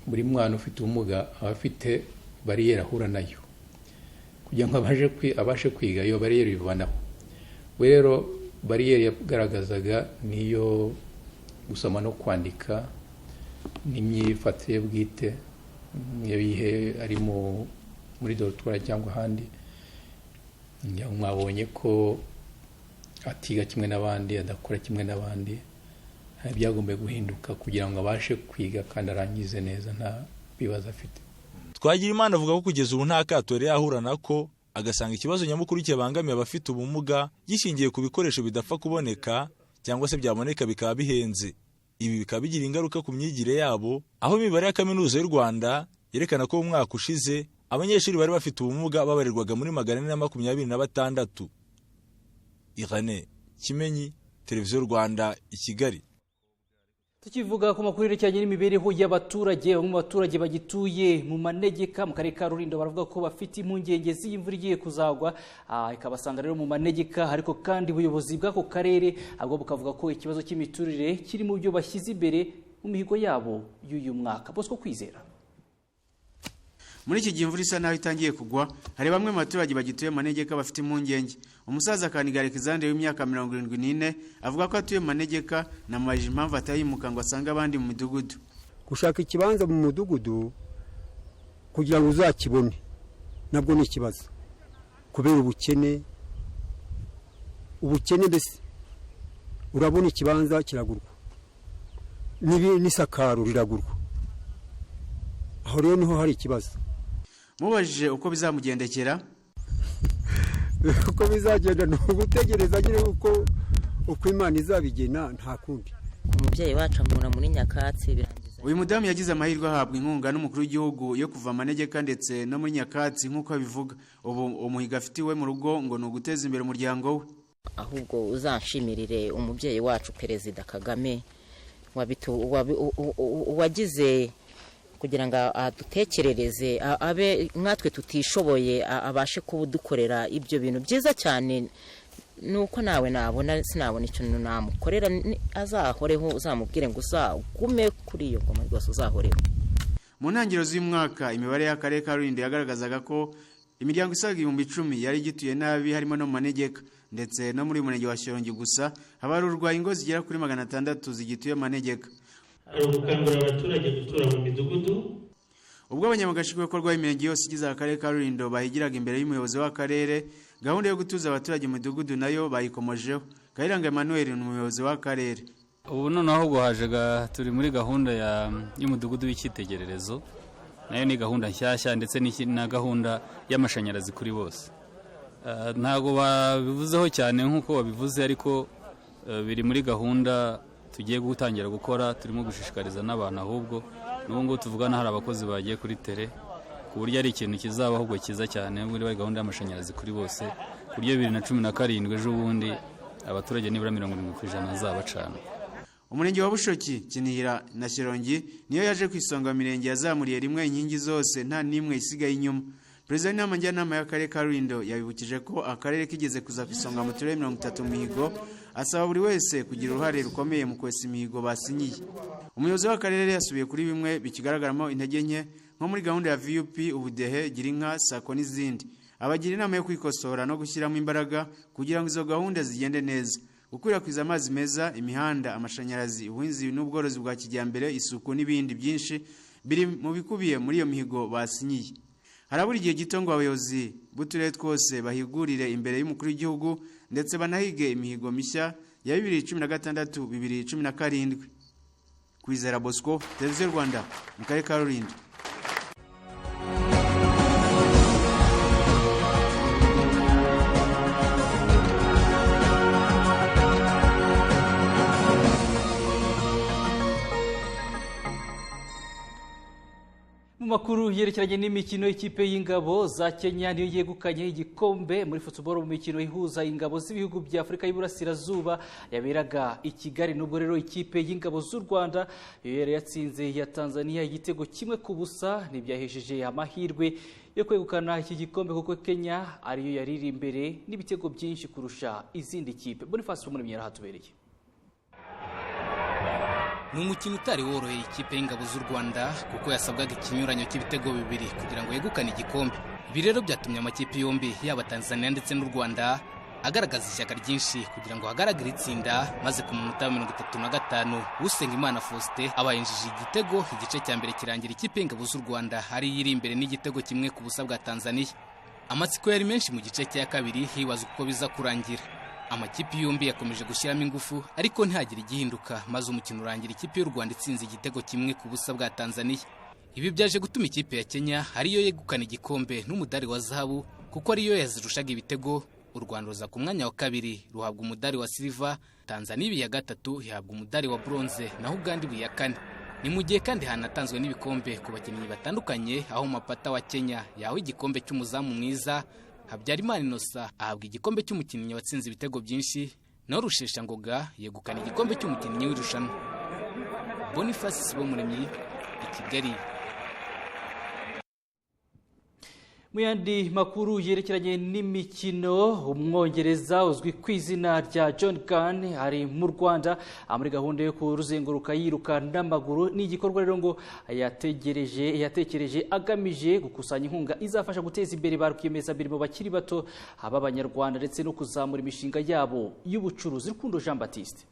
Buri mwana ufite ubumuga aba afite bariyeri ahura nayo, kugira ngo abashe kwiga iyo bariyeri bivanaho. We rero bariyeri yagaragazaga niyo gusoma no kwandika n'imyifatire bwite, iyo yihe ari muri dortoir cyangwa ahandi, mwabonye ko atiga kimwe n'abandi, adakora kimwe n'abandi, byagomba guhinduka kugira ngo abashe kwiga kandi arangize neza nta bibazo afite. Twagirimana avuga ko kugeza ubu nta kato yari yahura nako, agasanga ikibazo nyamukuru kibangamiye abafite ubumuga gishingiye ku bikoresho bidapfa kuboneka cyangwa se byaboneka bikaba bihenze. Ibi bikaba bigira ingaruka ku myigire yabo, aho imibare ya kaminuza y'u Rwanda yerekana ko mu mwaka ushize abanyeshuri bari bafite ubumuga babarirwaga muri 426. Irene Kimenyi, Televiziyo Rwanda i Kigali. Tukivuga ku makuru yerekeranye n'imibereho y'abaturage, bamwe mu baturage bagituye mu manegeka mu karere ka Rulindo baravuga ko bafite impungenge z'imvura igiye kuzagwa ikabasanga rero mu manegeka, ariko kandi ubuyobozi bw'ako karere ahubwo bukavuga ko ikibazo cy'imiturire kiri mu byo bashyize imbere mu mihigo yabo y'uyu mwaka. Bosco Kwizera. Muri iki gihe imvura isa naho itangiye kugwa, hari bamwe mu baturage bagituye manegeka bafite impungenge. Umusaza Kaniga Alexandre w'imyaka 74 avuga ko atuye manegeka, namubajije impamvu atayimuka ngo asange abandi mu midugudu. Gushaka ikibanza mu mudugudu kugira ngo uzakibone nabwo ni ikibazo kubera ubukene. Ubukene mbese urabona ikibanza kiragurwa n'isakaro riragurwa, aho rero niho hari ikibazo. Mubajije uko bizamugendekera, uko bizagenda ni ugutegereza nyine uko Imana izabigena, nta kundi. Umubyeyi wacu amura muri nyakatsi birangiza. Uyu mudamu yagize amahirwe ahabwa inkunga n'umukuru w'igihugu yo kuva manegeka ndetse no muri nyakatsi nk'uko abivuga. Ubu umuhigo afitiwe mu rugo ngo ni uguteza imbere umuryango we. Ahubwo uzanshimirire umubyeyi wacu Perezida Kagame wagize kugira ngo adutekerereze, abe nkatwe tutishoboye abashe kudukorera ibyo bintu byiza cyane. Nuko nawe nabona sinabona icyo namukorera, azahoreho, uzamubwire ngo uzagume kuri iyo ngoma rwose, uzahoreho. Mu ntangiriro z'uyu mwaka, imibare y'akarere ka Rulindo yagaragazaga ko imiryango isaga 10,000 yari igituye nabi, harimo no mu manegeka. Ndetse no muri murenge wa Shyorongi gusa habarurwa ingo zigera kuri 600 zigituye manegeka. Hari ugukangurira abaturage gutura mu midugudu. Ubwo abanyamabanga nshingwabikorwa b'imirenge yose igize akarere ka Rulindo bahigiraga imbere y'umuyobozi w'akarere, gahunda yo gutuza abaturage mu midugudu nayo bayikomojeho. Kayiranga Emmanuel ni umuyobozi w'akarere. Ubu noneho ahubwo haje, turi muri gahunda y'umudugudu w'icyitegererezo. Nayo ni gahunda nshyashya, ndetse na gahunda y'amashanyarazi kuri bose. Ntabwo babivuzeho cyane nk'uko babivuze, ariko biri muri gahunda tugiye gutangira gukora. Turimo gushishikariza n'abantu. Ahubwo n'ubu ngubu tuvugana hari abakozi bagiye kuri terrain, ku buryo ari ikintu kizaba ahubwo cyiza cyane muri gahunda y'amashanyarazi kuri bose, ku buryo 2017 ejo bundi abaturage nibura 70% bazabacana. Umurenge wa Bushoki, Kinihira na Shyorongi niyo yaje ku isonga mu mirenge yazamuriye rimwe inkingi zose, nta n'imwe isigaye inyuma. Perezida w'inama njyanama y'akarere ka Rulindo yabibukije ko akarere kigeze kuza ku isonga mu turere 30 mu mihigo, asaba buri wese kugira uruhare rukomeye mu kwesa imihigo basinyiye. Umuyobozi w'akarere yasubiye kuri bimwe bikigaragaramo intege nke, nko muri gahunda ya VUP, ubudehe, girinka, SACCO n'izindi, abagira inama yo kwikosora no gushyiramo imbaraga kugira ngo izo gahunda zigende neza. Gukwirakwiza amazi meza, imihanda, amashanyarazi, ubuhinzi n'ubworozi bwa kijyambere, isuku n'ibindi byinshi biri mu bikubiye muri iyo mihigo basinyiye. Harabura igihe gito ngo abayobozi b'uturere twose bahigurire imbere y'umukuru w'igihugu, ndetse banahige imihigo mishya ya 2016 2017. Kwizera Bosco, Televiziyo Rwanda, mu karere ka Rulindo. Mu makuru yerekeranye n'imikino, ikipe y'ingabo za Kenya niyo yegukanye igikombe muri football mu mikino ihuza ingabo z'ibihugu bya Afurika y'Iburasirazuba yaberaga i Kigali. Nubwo rero ikipe y'ingabo z'u Rwanda yo yari yatsinze iya Tanzania igitego 1-0, ntibyahesheje amahirwe yo kwegukana iki gikombe, kuko Kenya ariyo yari iri imbere n'ibitego byinshi kurusha izindi kipe. Boniface Umuremyi yarahatubereye. Ni umukino utari woroheye ikipe y'ingabo z'u Rwanda, kuko yasabwaga ikinyuranyo cy'ibitego 2 kugira ngo yegukane igikombe. Ibi rero byatumye amakipe yombi, yaba Tanzania ndetse n'u Rwanda, agaragaza ishyaka ryinshi kugira ngo hagaragare itsinda, maze ku munota wa 35 Usengimana Faustin abayinjije igitego. Igice cya mbere kirangira ikipe y'ingabo z'u Rwanda ari iri imbere n'igitego 1-0 bwa Tanzania. Amatsiko yari menshi mu gice cya kabiri, hibazwa uko biza kurangira. Amakipe yombi yakomeje gushyiramo ingufu, ariko ntihagire igihinduka, maze umukino urangira ikipe y'u Rwanda itsinze igitego 1-0 bwa Tanzania. Ibi byaje gutuma ikipe ya Kenya ariyo yegukana igikombe n'umudari wa zahabu, kuko ariyo yazirushaga ibitego. U Rwanda ruza ku mwanya wa kabiri, ruhabwa umudari wa silver, Tanzania iba iya gatatu, ihabwa umudari wa bronze, naho Uganda iba iya kane. Ni mu gihe kandi hanatanzwe n'ibikombe ku bakinnyi batandukanye, aho Mapata wa Kenya yahawe igikombe cy'umuzamu mwiza, Habyarimana Innocent ahabwa igikombe cy'umukinnyi watsinze ibitego byinshi, naho Rusheshangoga yegukana igikombe cy'umukinnyi w'irushanwa. Boniface Sibomuremyi, i Kigali. Mu yandi makuru yerekeranye n'imikino, Umwongereza uzwi ku izina rya John Gunn ari mu Rwanda muri gahunda yo kuruzenguruka yiruka n'amaguru. Ni igikorwa rero ngo yategereje yatekereje agamije gukusanya inkunga izafasha guteza imbere ba rwiyemezamirimo bakiri bato ab'Abanyarwanda, ndetse no kuzamura imishinga yabo y'ubucuruzi. Rukundo Jean Baptiste.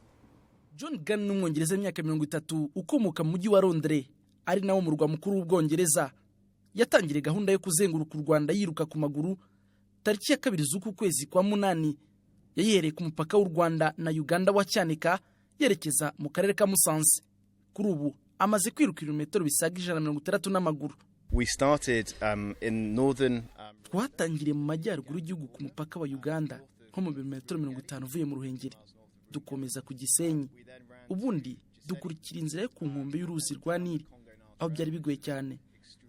John Gunn ni Umwongereza w'imyaka 30 ukomoka mu mujyi wa Londres, ari nawo murwa mukuru w'Ubwongereza. Yatangiriye gahunda yo kuzenguruka u Rwanda yiruka ku maguru tariki ya 2 z'uku kwezi kwa munani. Yayihereye ku mupaka w'u Rwanda na Uganda wa Cyanika, yerekeza mu karere ka Musanze. Kuri ubu amaze kwiruka ibirometero bisaga 160 n'amaguru. We started in northern Twatangiriye mu majyaruguru y'igihugu ku mupaka wa Uganda, nko mu birometero 50 uvuye mu Ruhengeri, dukomeza ku Gisenyi, ubundi dukurikira inzira yo ku nkombe y'uruzi rwa Nili, aho byari bigoye cyane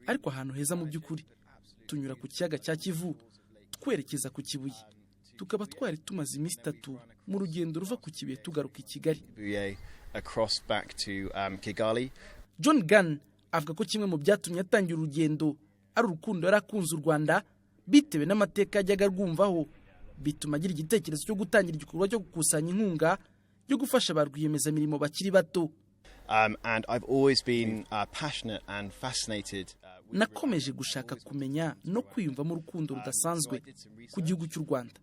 ariko ahantu heza mu by'ukuri. Tunyura ku kiyaga cya Kivu, twerekeza ku Kibuye, tukaba twari tumaze iminsi 3 mu rugendo ruva ku Kibuye tugaruka i Kigali. Kibuye across back to Kigali. John Gunn avuga ko kimwe mu byatumye atangira urugendo ari urukundo yari akunze u Rwanda bitewe n'amateka yajyaga arwumvaho, bituma agira igitekerezo cyo gutangira igikorwa cyo gukusanya inkunga yo gufasha ba rwiyemezamirimo bakiri bato. And I've always been passionate and fascinated. Nakomeje gushaka kumenya no kwiyumvamo urukundo rudasanzwe ku gihugu cy'u Rwanda.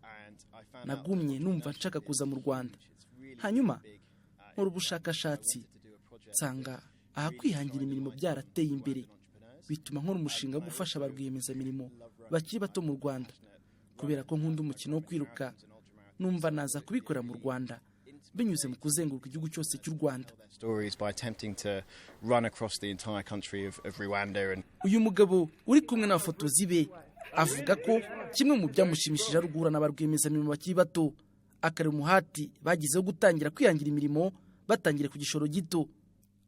Nagumye numva nshaka kuza mu Rwanda, hanyuma nkora ubushakashatsi nsanga aha kwihangira imirimo byarateye imbere, bituma nkora umushinga wo gufasha ba rwiyemezamirimo bakiri bato mu Rwanda. Kubera ko nkunda umukino wo kwiruka, numva naza kubikora mu Rwanda binyuze mu kuzenguruka igihugu cyose cy'u Rwanda. Stories by attempting to run across the entire country of Rwanda and Uyu mugabo uri kumwe n'abafotozi be avuga ko kimwe mu byamushimishije ari uguhura na ba rwiyemezamirimo bakiri bato, akareba umuhati bagize wo gutangira kwihangira imirimo batangira ku gishoro gito.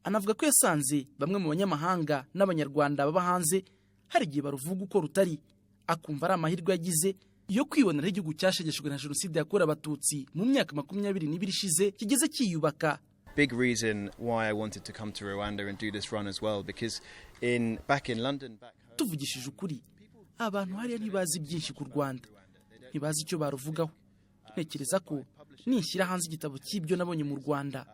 Anavuga ko yasanze bamwe mu banyamahanga n'Abanyarwanda baba hanze hari igihe baruvuga uko rutari, akumva ari amahirwe yagize yo kwibonera igihugu cyashegeshwe na Jenoside yakorewe Abatutsi mu myaka 22 ishize kigeze cyiyubaka. Big reason why I wanted to come to Rwanda and do this run as well, because in back in London, back Tuvugishije ukuri, abantu hariya ntibazi byinshi ku Rwanda, ntibazi icyo baruvugaho. Ntekereza ko nishyira hanze igitabo cy'ibyo nabonye mu Rwanda,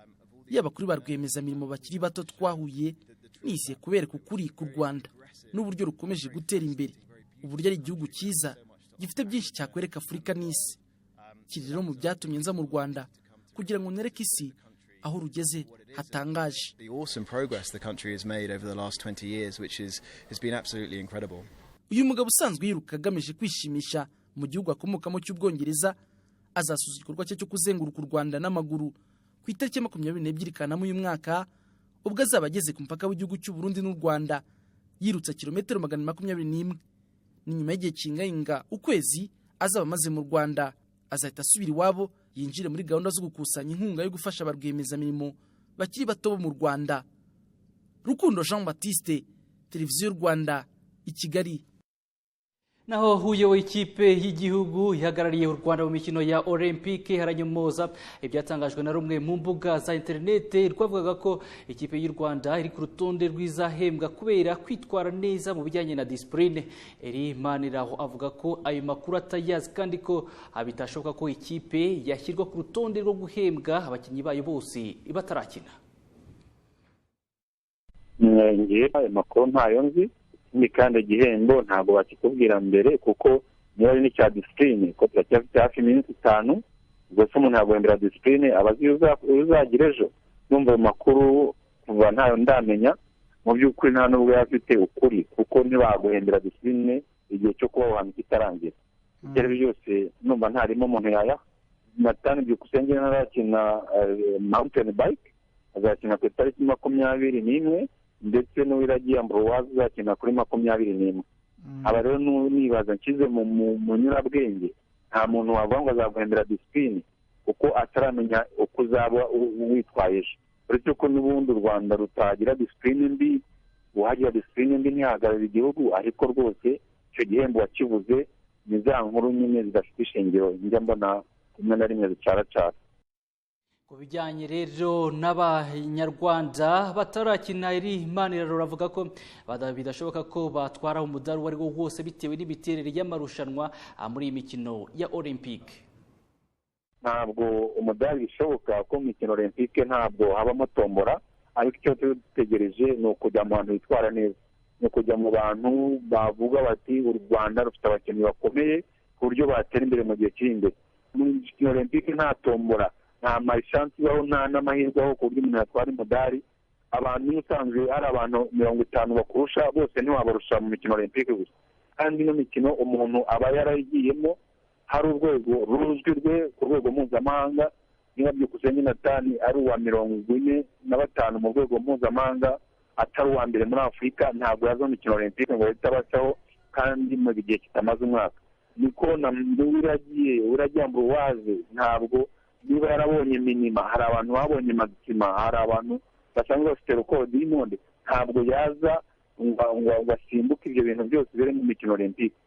yaba kuri ba rwiyemezamirimo bakiri bato twahuye, nizeye kubereka ukuri ku Rwanda n'uburyo rukomeje gutera imbere, uburyo ari igihugu cyiza gifite byinshi cyakwereka Afurika n'isi. Kiri rero mu byatumye nza mu Rwanda kugira ngo nereke isi aho rugeze hatangaje. The awesome progress the country has made over the last 20 years, which has been absolutely incredible. Uyu mugabo usanzwe yiruka agamije kwishimisha mu gihugu akomokamo cy'Ubwongereza azasoza igikorwa cye cyo kuzenguruka u Rwanda n'amaguru ku itariki ya 22 Kanama uyu mwaka, ubwo azaba ageze ku mupaka w'igihugu cy'u Burundi n'u Rwanda yirutse kilometero 421. Ni nyuma y'igihe kingayinga ukwezi azaba amaze mu Rwanda. Azahita asubira iwabo yinjire muri gahunda zo gukusanya inkunga yo gufasha ba rwiyemezamirimo bakiri bato bo mu Rwanda. Rukundo Jean Baptiste, Televiziyo Rwanda, i Kigali. Naho uyoboye ikipe y'igihugu ihagarariye u Rwanda mu mikino ya Olympique haranyomoza ibyatangajwe na rumwe mu mbuga za interinete rwavugaga ko ikipe y'u Rwanda iri ku rutonde rw'izahembwa kubera kwitwara neza mu bijyanye na discipline. Eri Maniraho avuga ko ayo makuru atayazi kandi ko bitashoboka ko ikipe yashyirwa ku rutonde rwo guhembwa abakinnyi bayo bose batarakina. Ngiye ayo makuru ntayo nzi. Ikindi kandi igihembo ntabwo bakikubwira mbere, kuko niba ari n'icya disipurine ko turacyafite hafi iminsi 5, ubwo se umuntu yaguhembera disipurine aba azi uzagira ejo. Numva ayo makuru kuva ntayo ndamenya, mu by'ukuri nta n'ubwo yaba afite ukuri, kuko ntibaguhembera disipurine igihe cyo kuba wahana kitarangira. Ibyo ari byo byose numva ntarimo umuntu yayaha. Nathan Byukusenge ntarakina mountain bike, azakina ku itariki 21, ndetse n'Uwiragiye Ambroise uzakina kuri 21. Aba rero nibaza nshyize mu nyurabwenge, nta muntu wavuga ngo azaguhembera disipurine kuko ataramenya uko uzaba witwaye ejo. Uretse ko n'ubundi u Rwanda rutagira disipurine mbi, uwagira disipurine mbi ntihagararira igihugu, ariko rwose icyo gihembo wakibuze ni za nkuru nyine zidafite ishingiro njya mbona rimwe na rimwe zicaracara. Ku bijyanye rero n'Abanyarwanda batarakina, iri Maniraro avuga ko bidashoboka ko batwara umudari uwo ari wo wose bitewe n'imiterere y'amarushanwa muri iyi mikino ya Olympique. Ntabwo umudari bishoboka ko mu mikino Olympique ntabwo habamo tombora, ariko icyo dutegereje ni ukujya mu bantu bitwara neza, ni ukujya mu bantu bavuga bati u Rwanda rufite abakinnyi bakomeye ku buryo batera imbere mu gihe kiri imbere. Mu mikino Olympique nta tombora, nta marishansi ibaho, nta n'amahirwe aho ku buryo umuntu yatwara umudari. Abantu usanzwe hari abantu 50 bakurusha bose ntiwabarusha mu mikino Olympique gusa. Kandi ino mikino umuntu aba yarayigiyemo hari urwego ruzwi rwe ku rwego mpuzamahanga. Niba Byukusenge Nathan ari uwa 45 mu rwego mpuzamahanga, atari uwa mbere muri Afurika, ntabwo yaza mu mikino Olympique ngo ahite abacaho, kandi mu gihe kitamaze umwaka. Niko na Uwiragiye Ambroise ntabwo niba yarabonye minima, hari abantu babonye maxima, hari abantu basanzwe bafite record y'intonde, ntabwo yaza ngo asimbuke ibyo bintu byose biri mu mikino Olympique.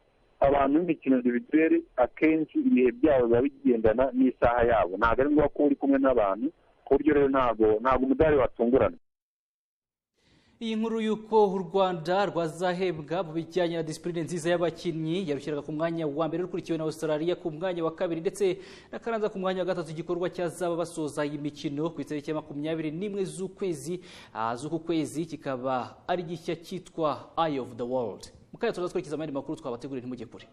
Abantu b'imikino individuelle akenshi ibihe byabo biba bigendana n'isaha yabo, ntabwo ari ngombwa ko uri kumwe n'abantu, ku buryo rero ntabwo umudari watungurana. Iyi nkuru y'uko u Rwanda rwazahembwa mu bijyanye na disipurine nziza y'abakinnyi yarushyiraga ku mwanya wa mbere, rukurikiwe na Australia ku mwanya wa kabiri ndetse na Canada ku mwanya wa gatatu. Igikorwa cyazaba basoza iyi mikino ku itariki ya 21 z'ukwezi z'uku kwezi, kikaba ari gishya cyitwa Eye of the World. Mukanya tuza twerekeza amandi makuru twabateguriye, ntimujye kure.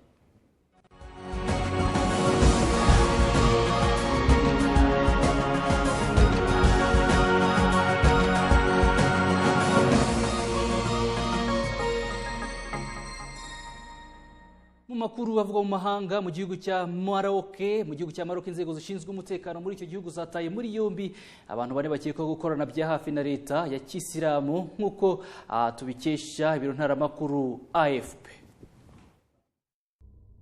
Mu makuru avugwa mu mahanga, mu gihugu cya Maroc, inzego zishinzwe umutekano muri icyo gihugu zataye muri yombi abantu bane bakekwaho gukorana bya hafi na leta ya Kisilamu, nk'uko tubikesha ibiro ntaramakuru AFP.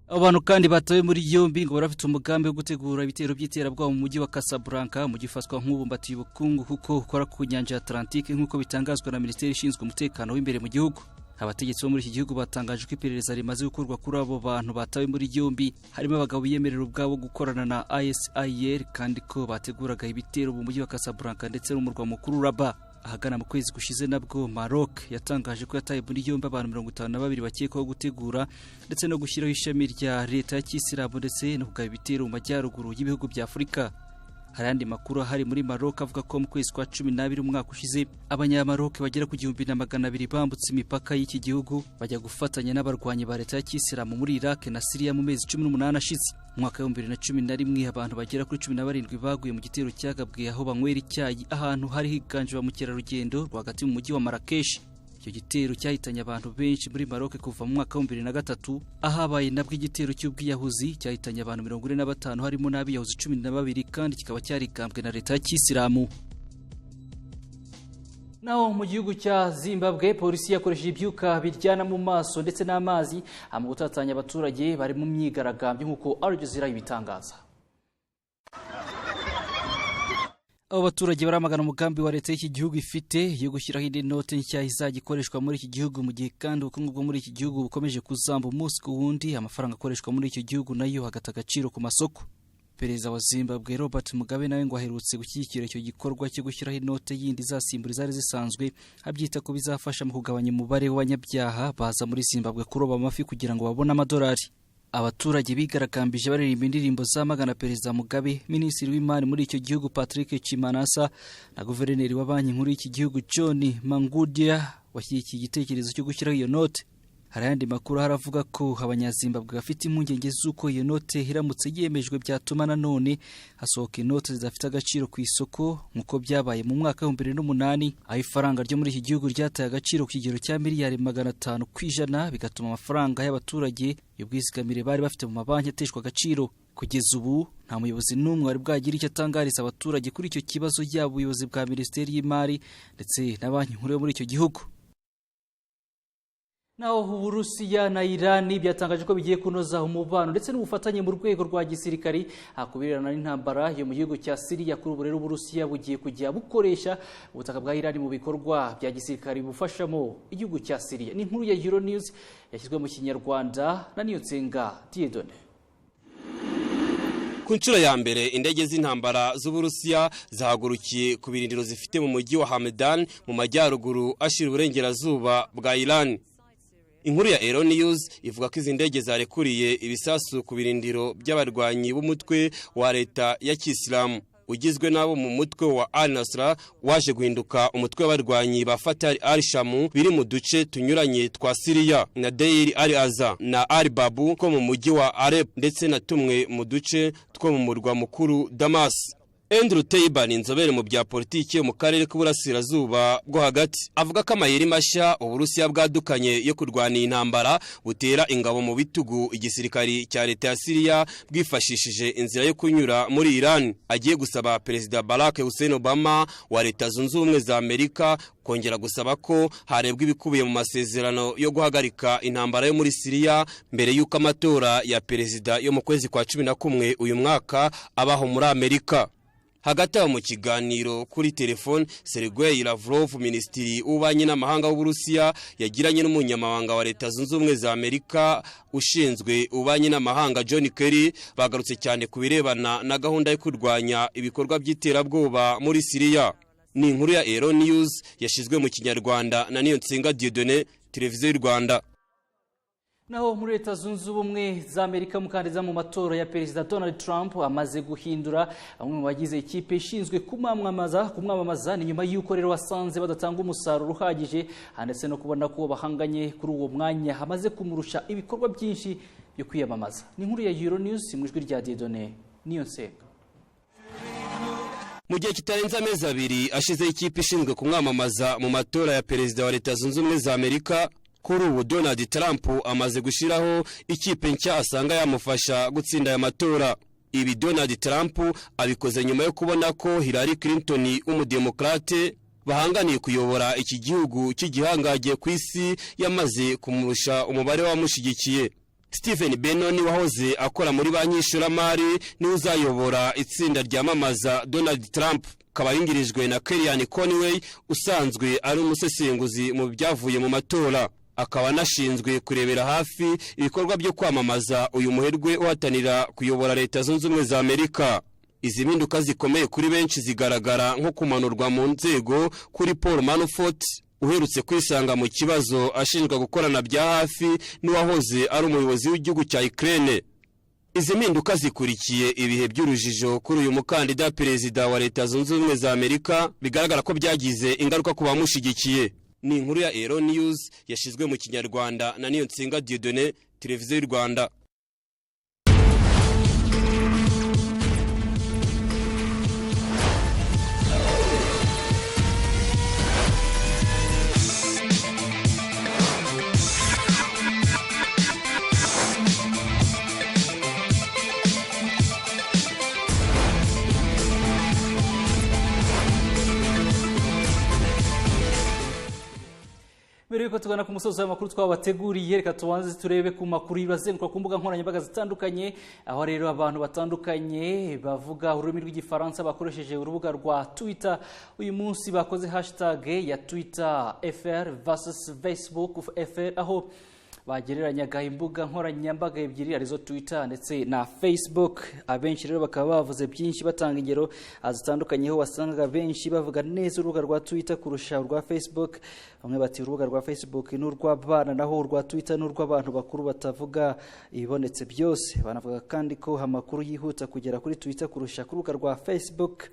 Abo bantu kandi batawe muri yombi ngo barafite umugambi wo gutegura ibitero by'iterabwoba mu mujyi wa Casablanca, umujyi ufatwa nk'ubumbatiye ubukungu kuko ukora ku nyanja ya Atlantique, nk'uko bitangazwa na Minisiteri ishinzwe umutekano w'imbere mu gihugu. Abategetsi bo muri iki gihugu batangaje ko iperereza rimaze gukorwa kuri abo bantu batawe muri yombi, harimo abagabo biyemerera ubwabo gukorana na ISIL, kandi ko bateguraga ibitero mu mujyi wa Casablanca ndetse n'umurwa mukuru Rabat. Ahagana mu kwezi gushize nabwo Maroc yatangaje ko yataye muri yombi abantu 52 bakekwaho gutegura ndetse no gushyiraho ishami rya leta ya Kisilamu ndetse no kugaba ibitero mu majyaruguru y'ibihugu bya Afurika. Hari andi makuru ahari muri Maroc avuga ko mu kwezi kwa 12 umwaka ushize abanyamaroc bagera ku 1200 bambutse imipaka y'iki gihugu bajya gufatanya n'abarwanyi ba leta ya Kisilamu muri Iraq na Syria mu mezi 18 ashize. Mu mwaka wa 2011 abantu bagera kuri 17 baguye mu gitero cyagabwe aho banywera icyayi ahantu hari higanje ba mukerarugendo rwagati mu mujyi wa Marrakesh. Icyo gitero cyahitanye abantu benshi muri Maroc kuva mu mwaka wa 2003, ahabaye nabwo igitero cy'ubwiyahuzi cyahitanye abantu 45 harimo n'abiyahuzi 12, kandi kikaba cyarigambwe na leta ya Kisilamu. Naho mu gihugu cya Zimbabwe, polisi yakoresheje ibyuka biryana mu maso ndetse n'amazi mu gutatanya abaturage bari mu myigaragambyo, nk'uko Al Jazeera ibitangaza. Abo baturage baramagana umugambi wa leta y'iki gihugu ifite yo gushyiraho indi note nshya izajya ikoreshwa muri iki gihugu, mu gihe kandi ubukungu bwo muri iki gihugu bukomeje kuzamba umunsi ku wundi, amafaranga akoreshwa muri icyo gihugu nayo agata agaciro ku masoko. Perezida wa Zimbabwe Robert Mugabe nawe ngo aherutse gushyigikira icyo gikorwa cyo gushyiraho inote yindi izasimbura izari zisanzwe, abyita ko bizafasha mu kugabanya umubare w'abanyabyaha baza muri Zimbabwe kuroba amafi kugira ngo babone amadolari. Abaturage bigaragambije baririmba indirimbo zamagana Perezida Mugabe, Minisitiri w'Imari muri icyo gihugu Patrick Chimanasa na Guverineri wa Banki Nkuru y'iki gihugu John Mangudia washyigikiye igitekerezo cyo gushyiraho iyo note. Hari ayandi makuru haravuga ko abanyazimbabwe bafite impungenge z'uko iyo note iramutse yemejwe byatuma nanone hasohoka inote zidafite agaciro ku isoko, nk'uko byabaye mu mwaka wa 2008 aho ifaranga ryo muri iki gihugu ryataye agaciro ku kigero cya miliyari 500 ku ijana, bigatuma amafaranga y'abaturage y'ubwizigamire bari bafite mu mabanki ateshwa agaciro. Kugeza ubu nta muyobozi n'umwe wari bwagira icyo atangariza abaturage kuri icyo kibazo, yaba ubuyobozi bwa Minisiteri y'Imari ndetse na Banki Nkuru yo muri icyo gihugu. Naho Uburusiya na Irani byatangaje ko bigiye kunoza umubano ndetse n'ubufatanye mu rwego rwa gisirikari hakubirirana n'intambara yo mu gihugu cya Syria. Kuri ubu rero Uburusiya bugiye kujya bukoresha ubutaka bwa Irani mu bikorwa bya gisirikari bufashamo igihugu cya Syria. Ni inkuru ya Euronews yashyizwe mu Kinyarwanda na Niyonsenga Dieudonné. Ku nshuro ya mbere indege z'intambara z'Uburusiya zahagurukiye ku birindiro zifite mu mujyi wa Hamedan mu majyaruguru ashira uburengerazuba bwa Iran. Inkuru ya Euronews ivuga ko izi ndege zarekuriye ibisasu ku birindiro by'abarwanyi b'umutwe wa leta ya Kisilamu ugizwe n'abo mu mutwe wa Al-Nusra waje guhinduka umutwe w'abarwanyi ba Fatah al-Sham biri mu duce tunyuranye twa Syria na Deir al-Azza na Al-Babu ko mu mujyi wa Alep ndetse na tumwe mu duce two mu murwa mukuru Damas. Andrew Teiban, inzobere mu bya politiki mu karere k'uburasirazuba bwo hagati, avuga ko amayeri mashya Uburusiya bwadukanye yo kurwana intambara butera ingabo mu bitugu igisirikari cya leta ya Syria bwifashishije inzira yo kunyura muri Iran. Agiye gusaba Perezida Barack Hussein Obama wa Leta Zunze Ubumwe za Amerika kongera gusaba ko harebwa ibikubiye mu masezerano yo guhagarika intambara yo muri Syria mbere y'uko amatora ya perezida yo mu kwezi kwa 11 uyu mwaka abaho muri Amerika. Hagati aho mu kiganiro kuri telefone, Sergei Lavrov, minisitiri w'ububanyi n'amahanga w'Uburusiya, yagiranye n'umunyamabanga wa Leta Zunze Ubumwe za Amerika ushinzwe ububanyi n'amahanga John Kerry, bagarutse cyane ku birebana na gahunda yo kurwanya ibikorwa by'iterabwoba muri Syria. Ni inkuru ya Ero News yashizwe mu Kinyarwanda na Niyonsenga Dieudonné, Televiziyo y'u Rwanda. Naho muri Leta Zunze Ubumwe za Amerika, umukandida mu matora ya Perezida Donald Trump amaze guhindura bamwe mu bagize ikipe ishinzwe kumwamamaza. Ni nyuma y'uko rero wasanze badatanga umusaruro uhagije, ndetse no kubona ko bahanganye kuri uwo mwanya hamaze kumurusha ibikorwa byinshi byo kwiyamamaza. Ni inkuru ya Euro News mu ijwi rya Dieudonné Niyonsenga. Mu gihe kitarenze amezi 2 ashize ikipe ishinzwe kumwamamaza mu matora ya Perezida wa Leta Zunze Ubumwe za Amerika, kuri ubu Donald Trump amaze gushyiraho ikipe nshya asanga yamufasha gutsinda aya matora. Ibi Donald Trump abikoze nyuma yo kubona ko Hillary Clinton w'umudemokrate bahanganiye kuyobora iki gihugu cy'igihangagiye ku isi yamaze kumurusha umubare w'abamushyigikiye. Stephen Bannon wahoze akora muri banki y'ishoramari niwe uzayobora itsinda ryamamaza Donald Trump, akaba yungirijwe na Kellyanne Conway usanzwe ari umusesenguzi mu byavuye mu matora, akaba anashinzwe kurebera hafi ibikorwa byo kwamamaza uyu muherwe uhatanira kuyobora Leta Zunze Ubumwe za Amerika. Izi mpinduka zikomeye kuri benshi zigaragara nko kumanurwa mu nzego kuri Paul Manafort uherutse kwisanga mu kibazo ashinjwa gukorana bya hafi n'uwahoze ari umuyobozi w'igihugu cya Ukraine. Izi mpinduka zikurikiye ibihe by'urujijo kuri uyu mukandida perezida wa Leta Zunze Ubumwe za Amerika, bigaragara ko byagize ingaruka ku bamushyigikiye. Ni inkuru ya Ero News yashizwe mu Kinyarwanda na Niyonsenga Dieudonné, Televiziyo y'u Rwanda. Mbere yuko tugana ku musozo w'amakuru twabateguriye, reka tubanze turebe ku makuru yibazenguka ku mbuga nkoranyambaga zitandukanye, aho rero abantu batandukanye bavuga ururimi rw'igifaransa bakoresheje urubuga rwa Twitter uyu munsi bakoze hashtag ya Twitter FR versus Facebook FR, aho bagereranyaga imbuga nkoranyambaga ebyiri arizo Twitter ndetse na Facebook. Abenshi rero bakaba bavuze byinshi batanga ingero zitandukanye, ho wasangaga benshi bavuga neza urubuga rwa Twitter kurusha urwa Facebook. Bamwe bati urubuga rwa Facebook ni urw'abana, naho urwa Twitter ni urw'abantu bakuru batavuga ibibonetse byose. Banavuga kandi ko amakuru yihuta kugera kuri Twitter kurusha ku rubuga rwa Facebook.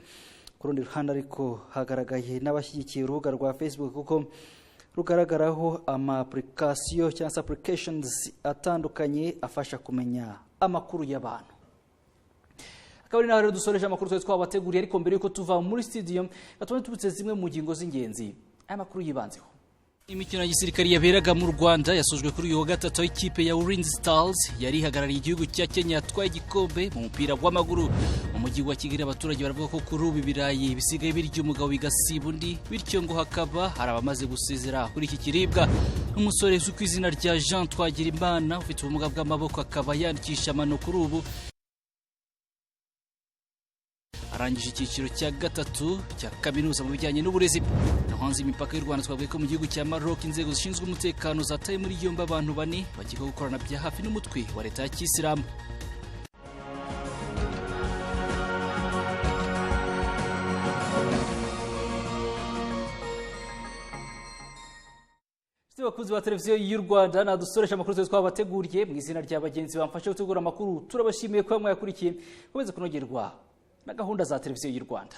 Ku rundi ruhande ariko hagaragaye n'abashyigikiye urubuga rwa Facebook kuko rugaragaraho ama application cyangwa se applications atandukanye afasha kumenya amakuru y'abantu. Akaba ari naho rero dusoreje amakuru twari twabateguriye, ariko mbere yuko tuva muri studio gatuma tubutse zimwe mu ngingo z'ingenzi aya makuru yibanzeho. Imikino ya gisirikari yaberaga mu Rwanda yasojwe kuri uyu wa gatatu, ikipe ya Ulinzi Stars yari ihagarariye igihugu cya Kenya yatwaye igikombe mu mupira w'amaguru. Mu mujyi wa Kigali abaturage baravuga ko kuri ubu ibirayi bisigaye birya umugabo bigasiba undi, bityo ngo hakaba hari abamaze gusezera kuri iki kiribwa. Umusore uzwi ku izina rya Jean Twagirimana ufite ubumuga bw'amaboko akaba yandikisha amano kuri ubu arangije icyiciro cya gatatu cya kaminuza mu bijyanye n'uburezi. Hanze imipaka y'u Rwanda twavuye ko mu gihugu cya Maroc inzego zishinzwe umutekano zataye muri yombi abantu bane bakekwaho gukorana bya hafi n'umutwe wa leta ya Kisilamu. Abakunzi ba televiziyo y'u Rwanda nadusoresha amakuru twese twabateguriye mu izina rya bagenzi bamfashe gutegura amakuru, turabashimiye kuba mwayakurikiye. Komeze kunogerwa na gahunda za televiziyo y'u Rwanda.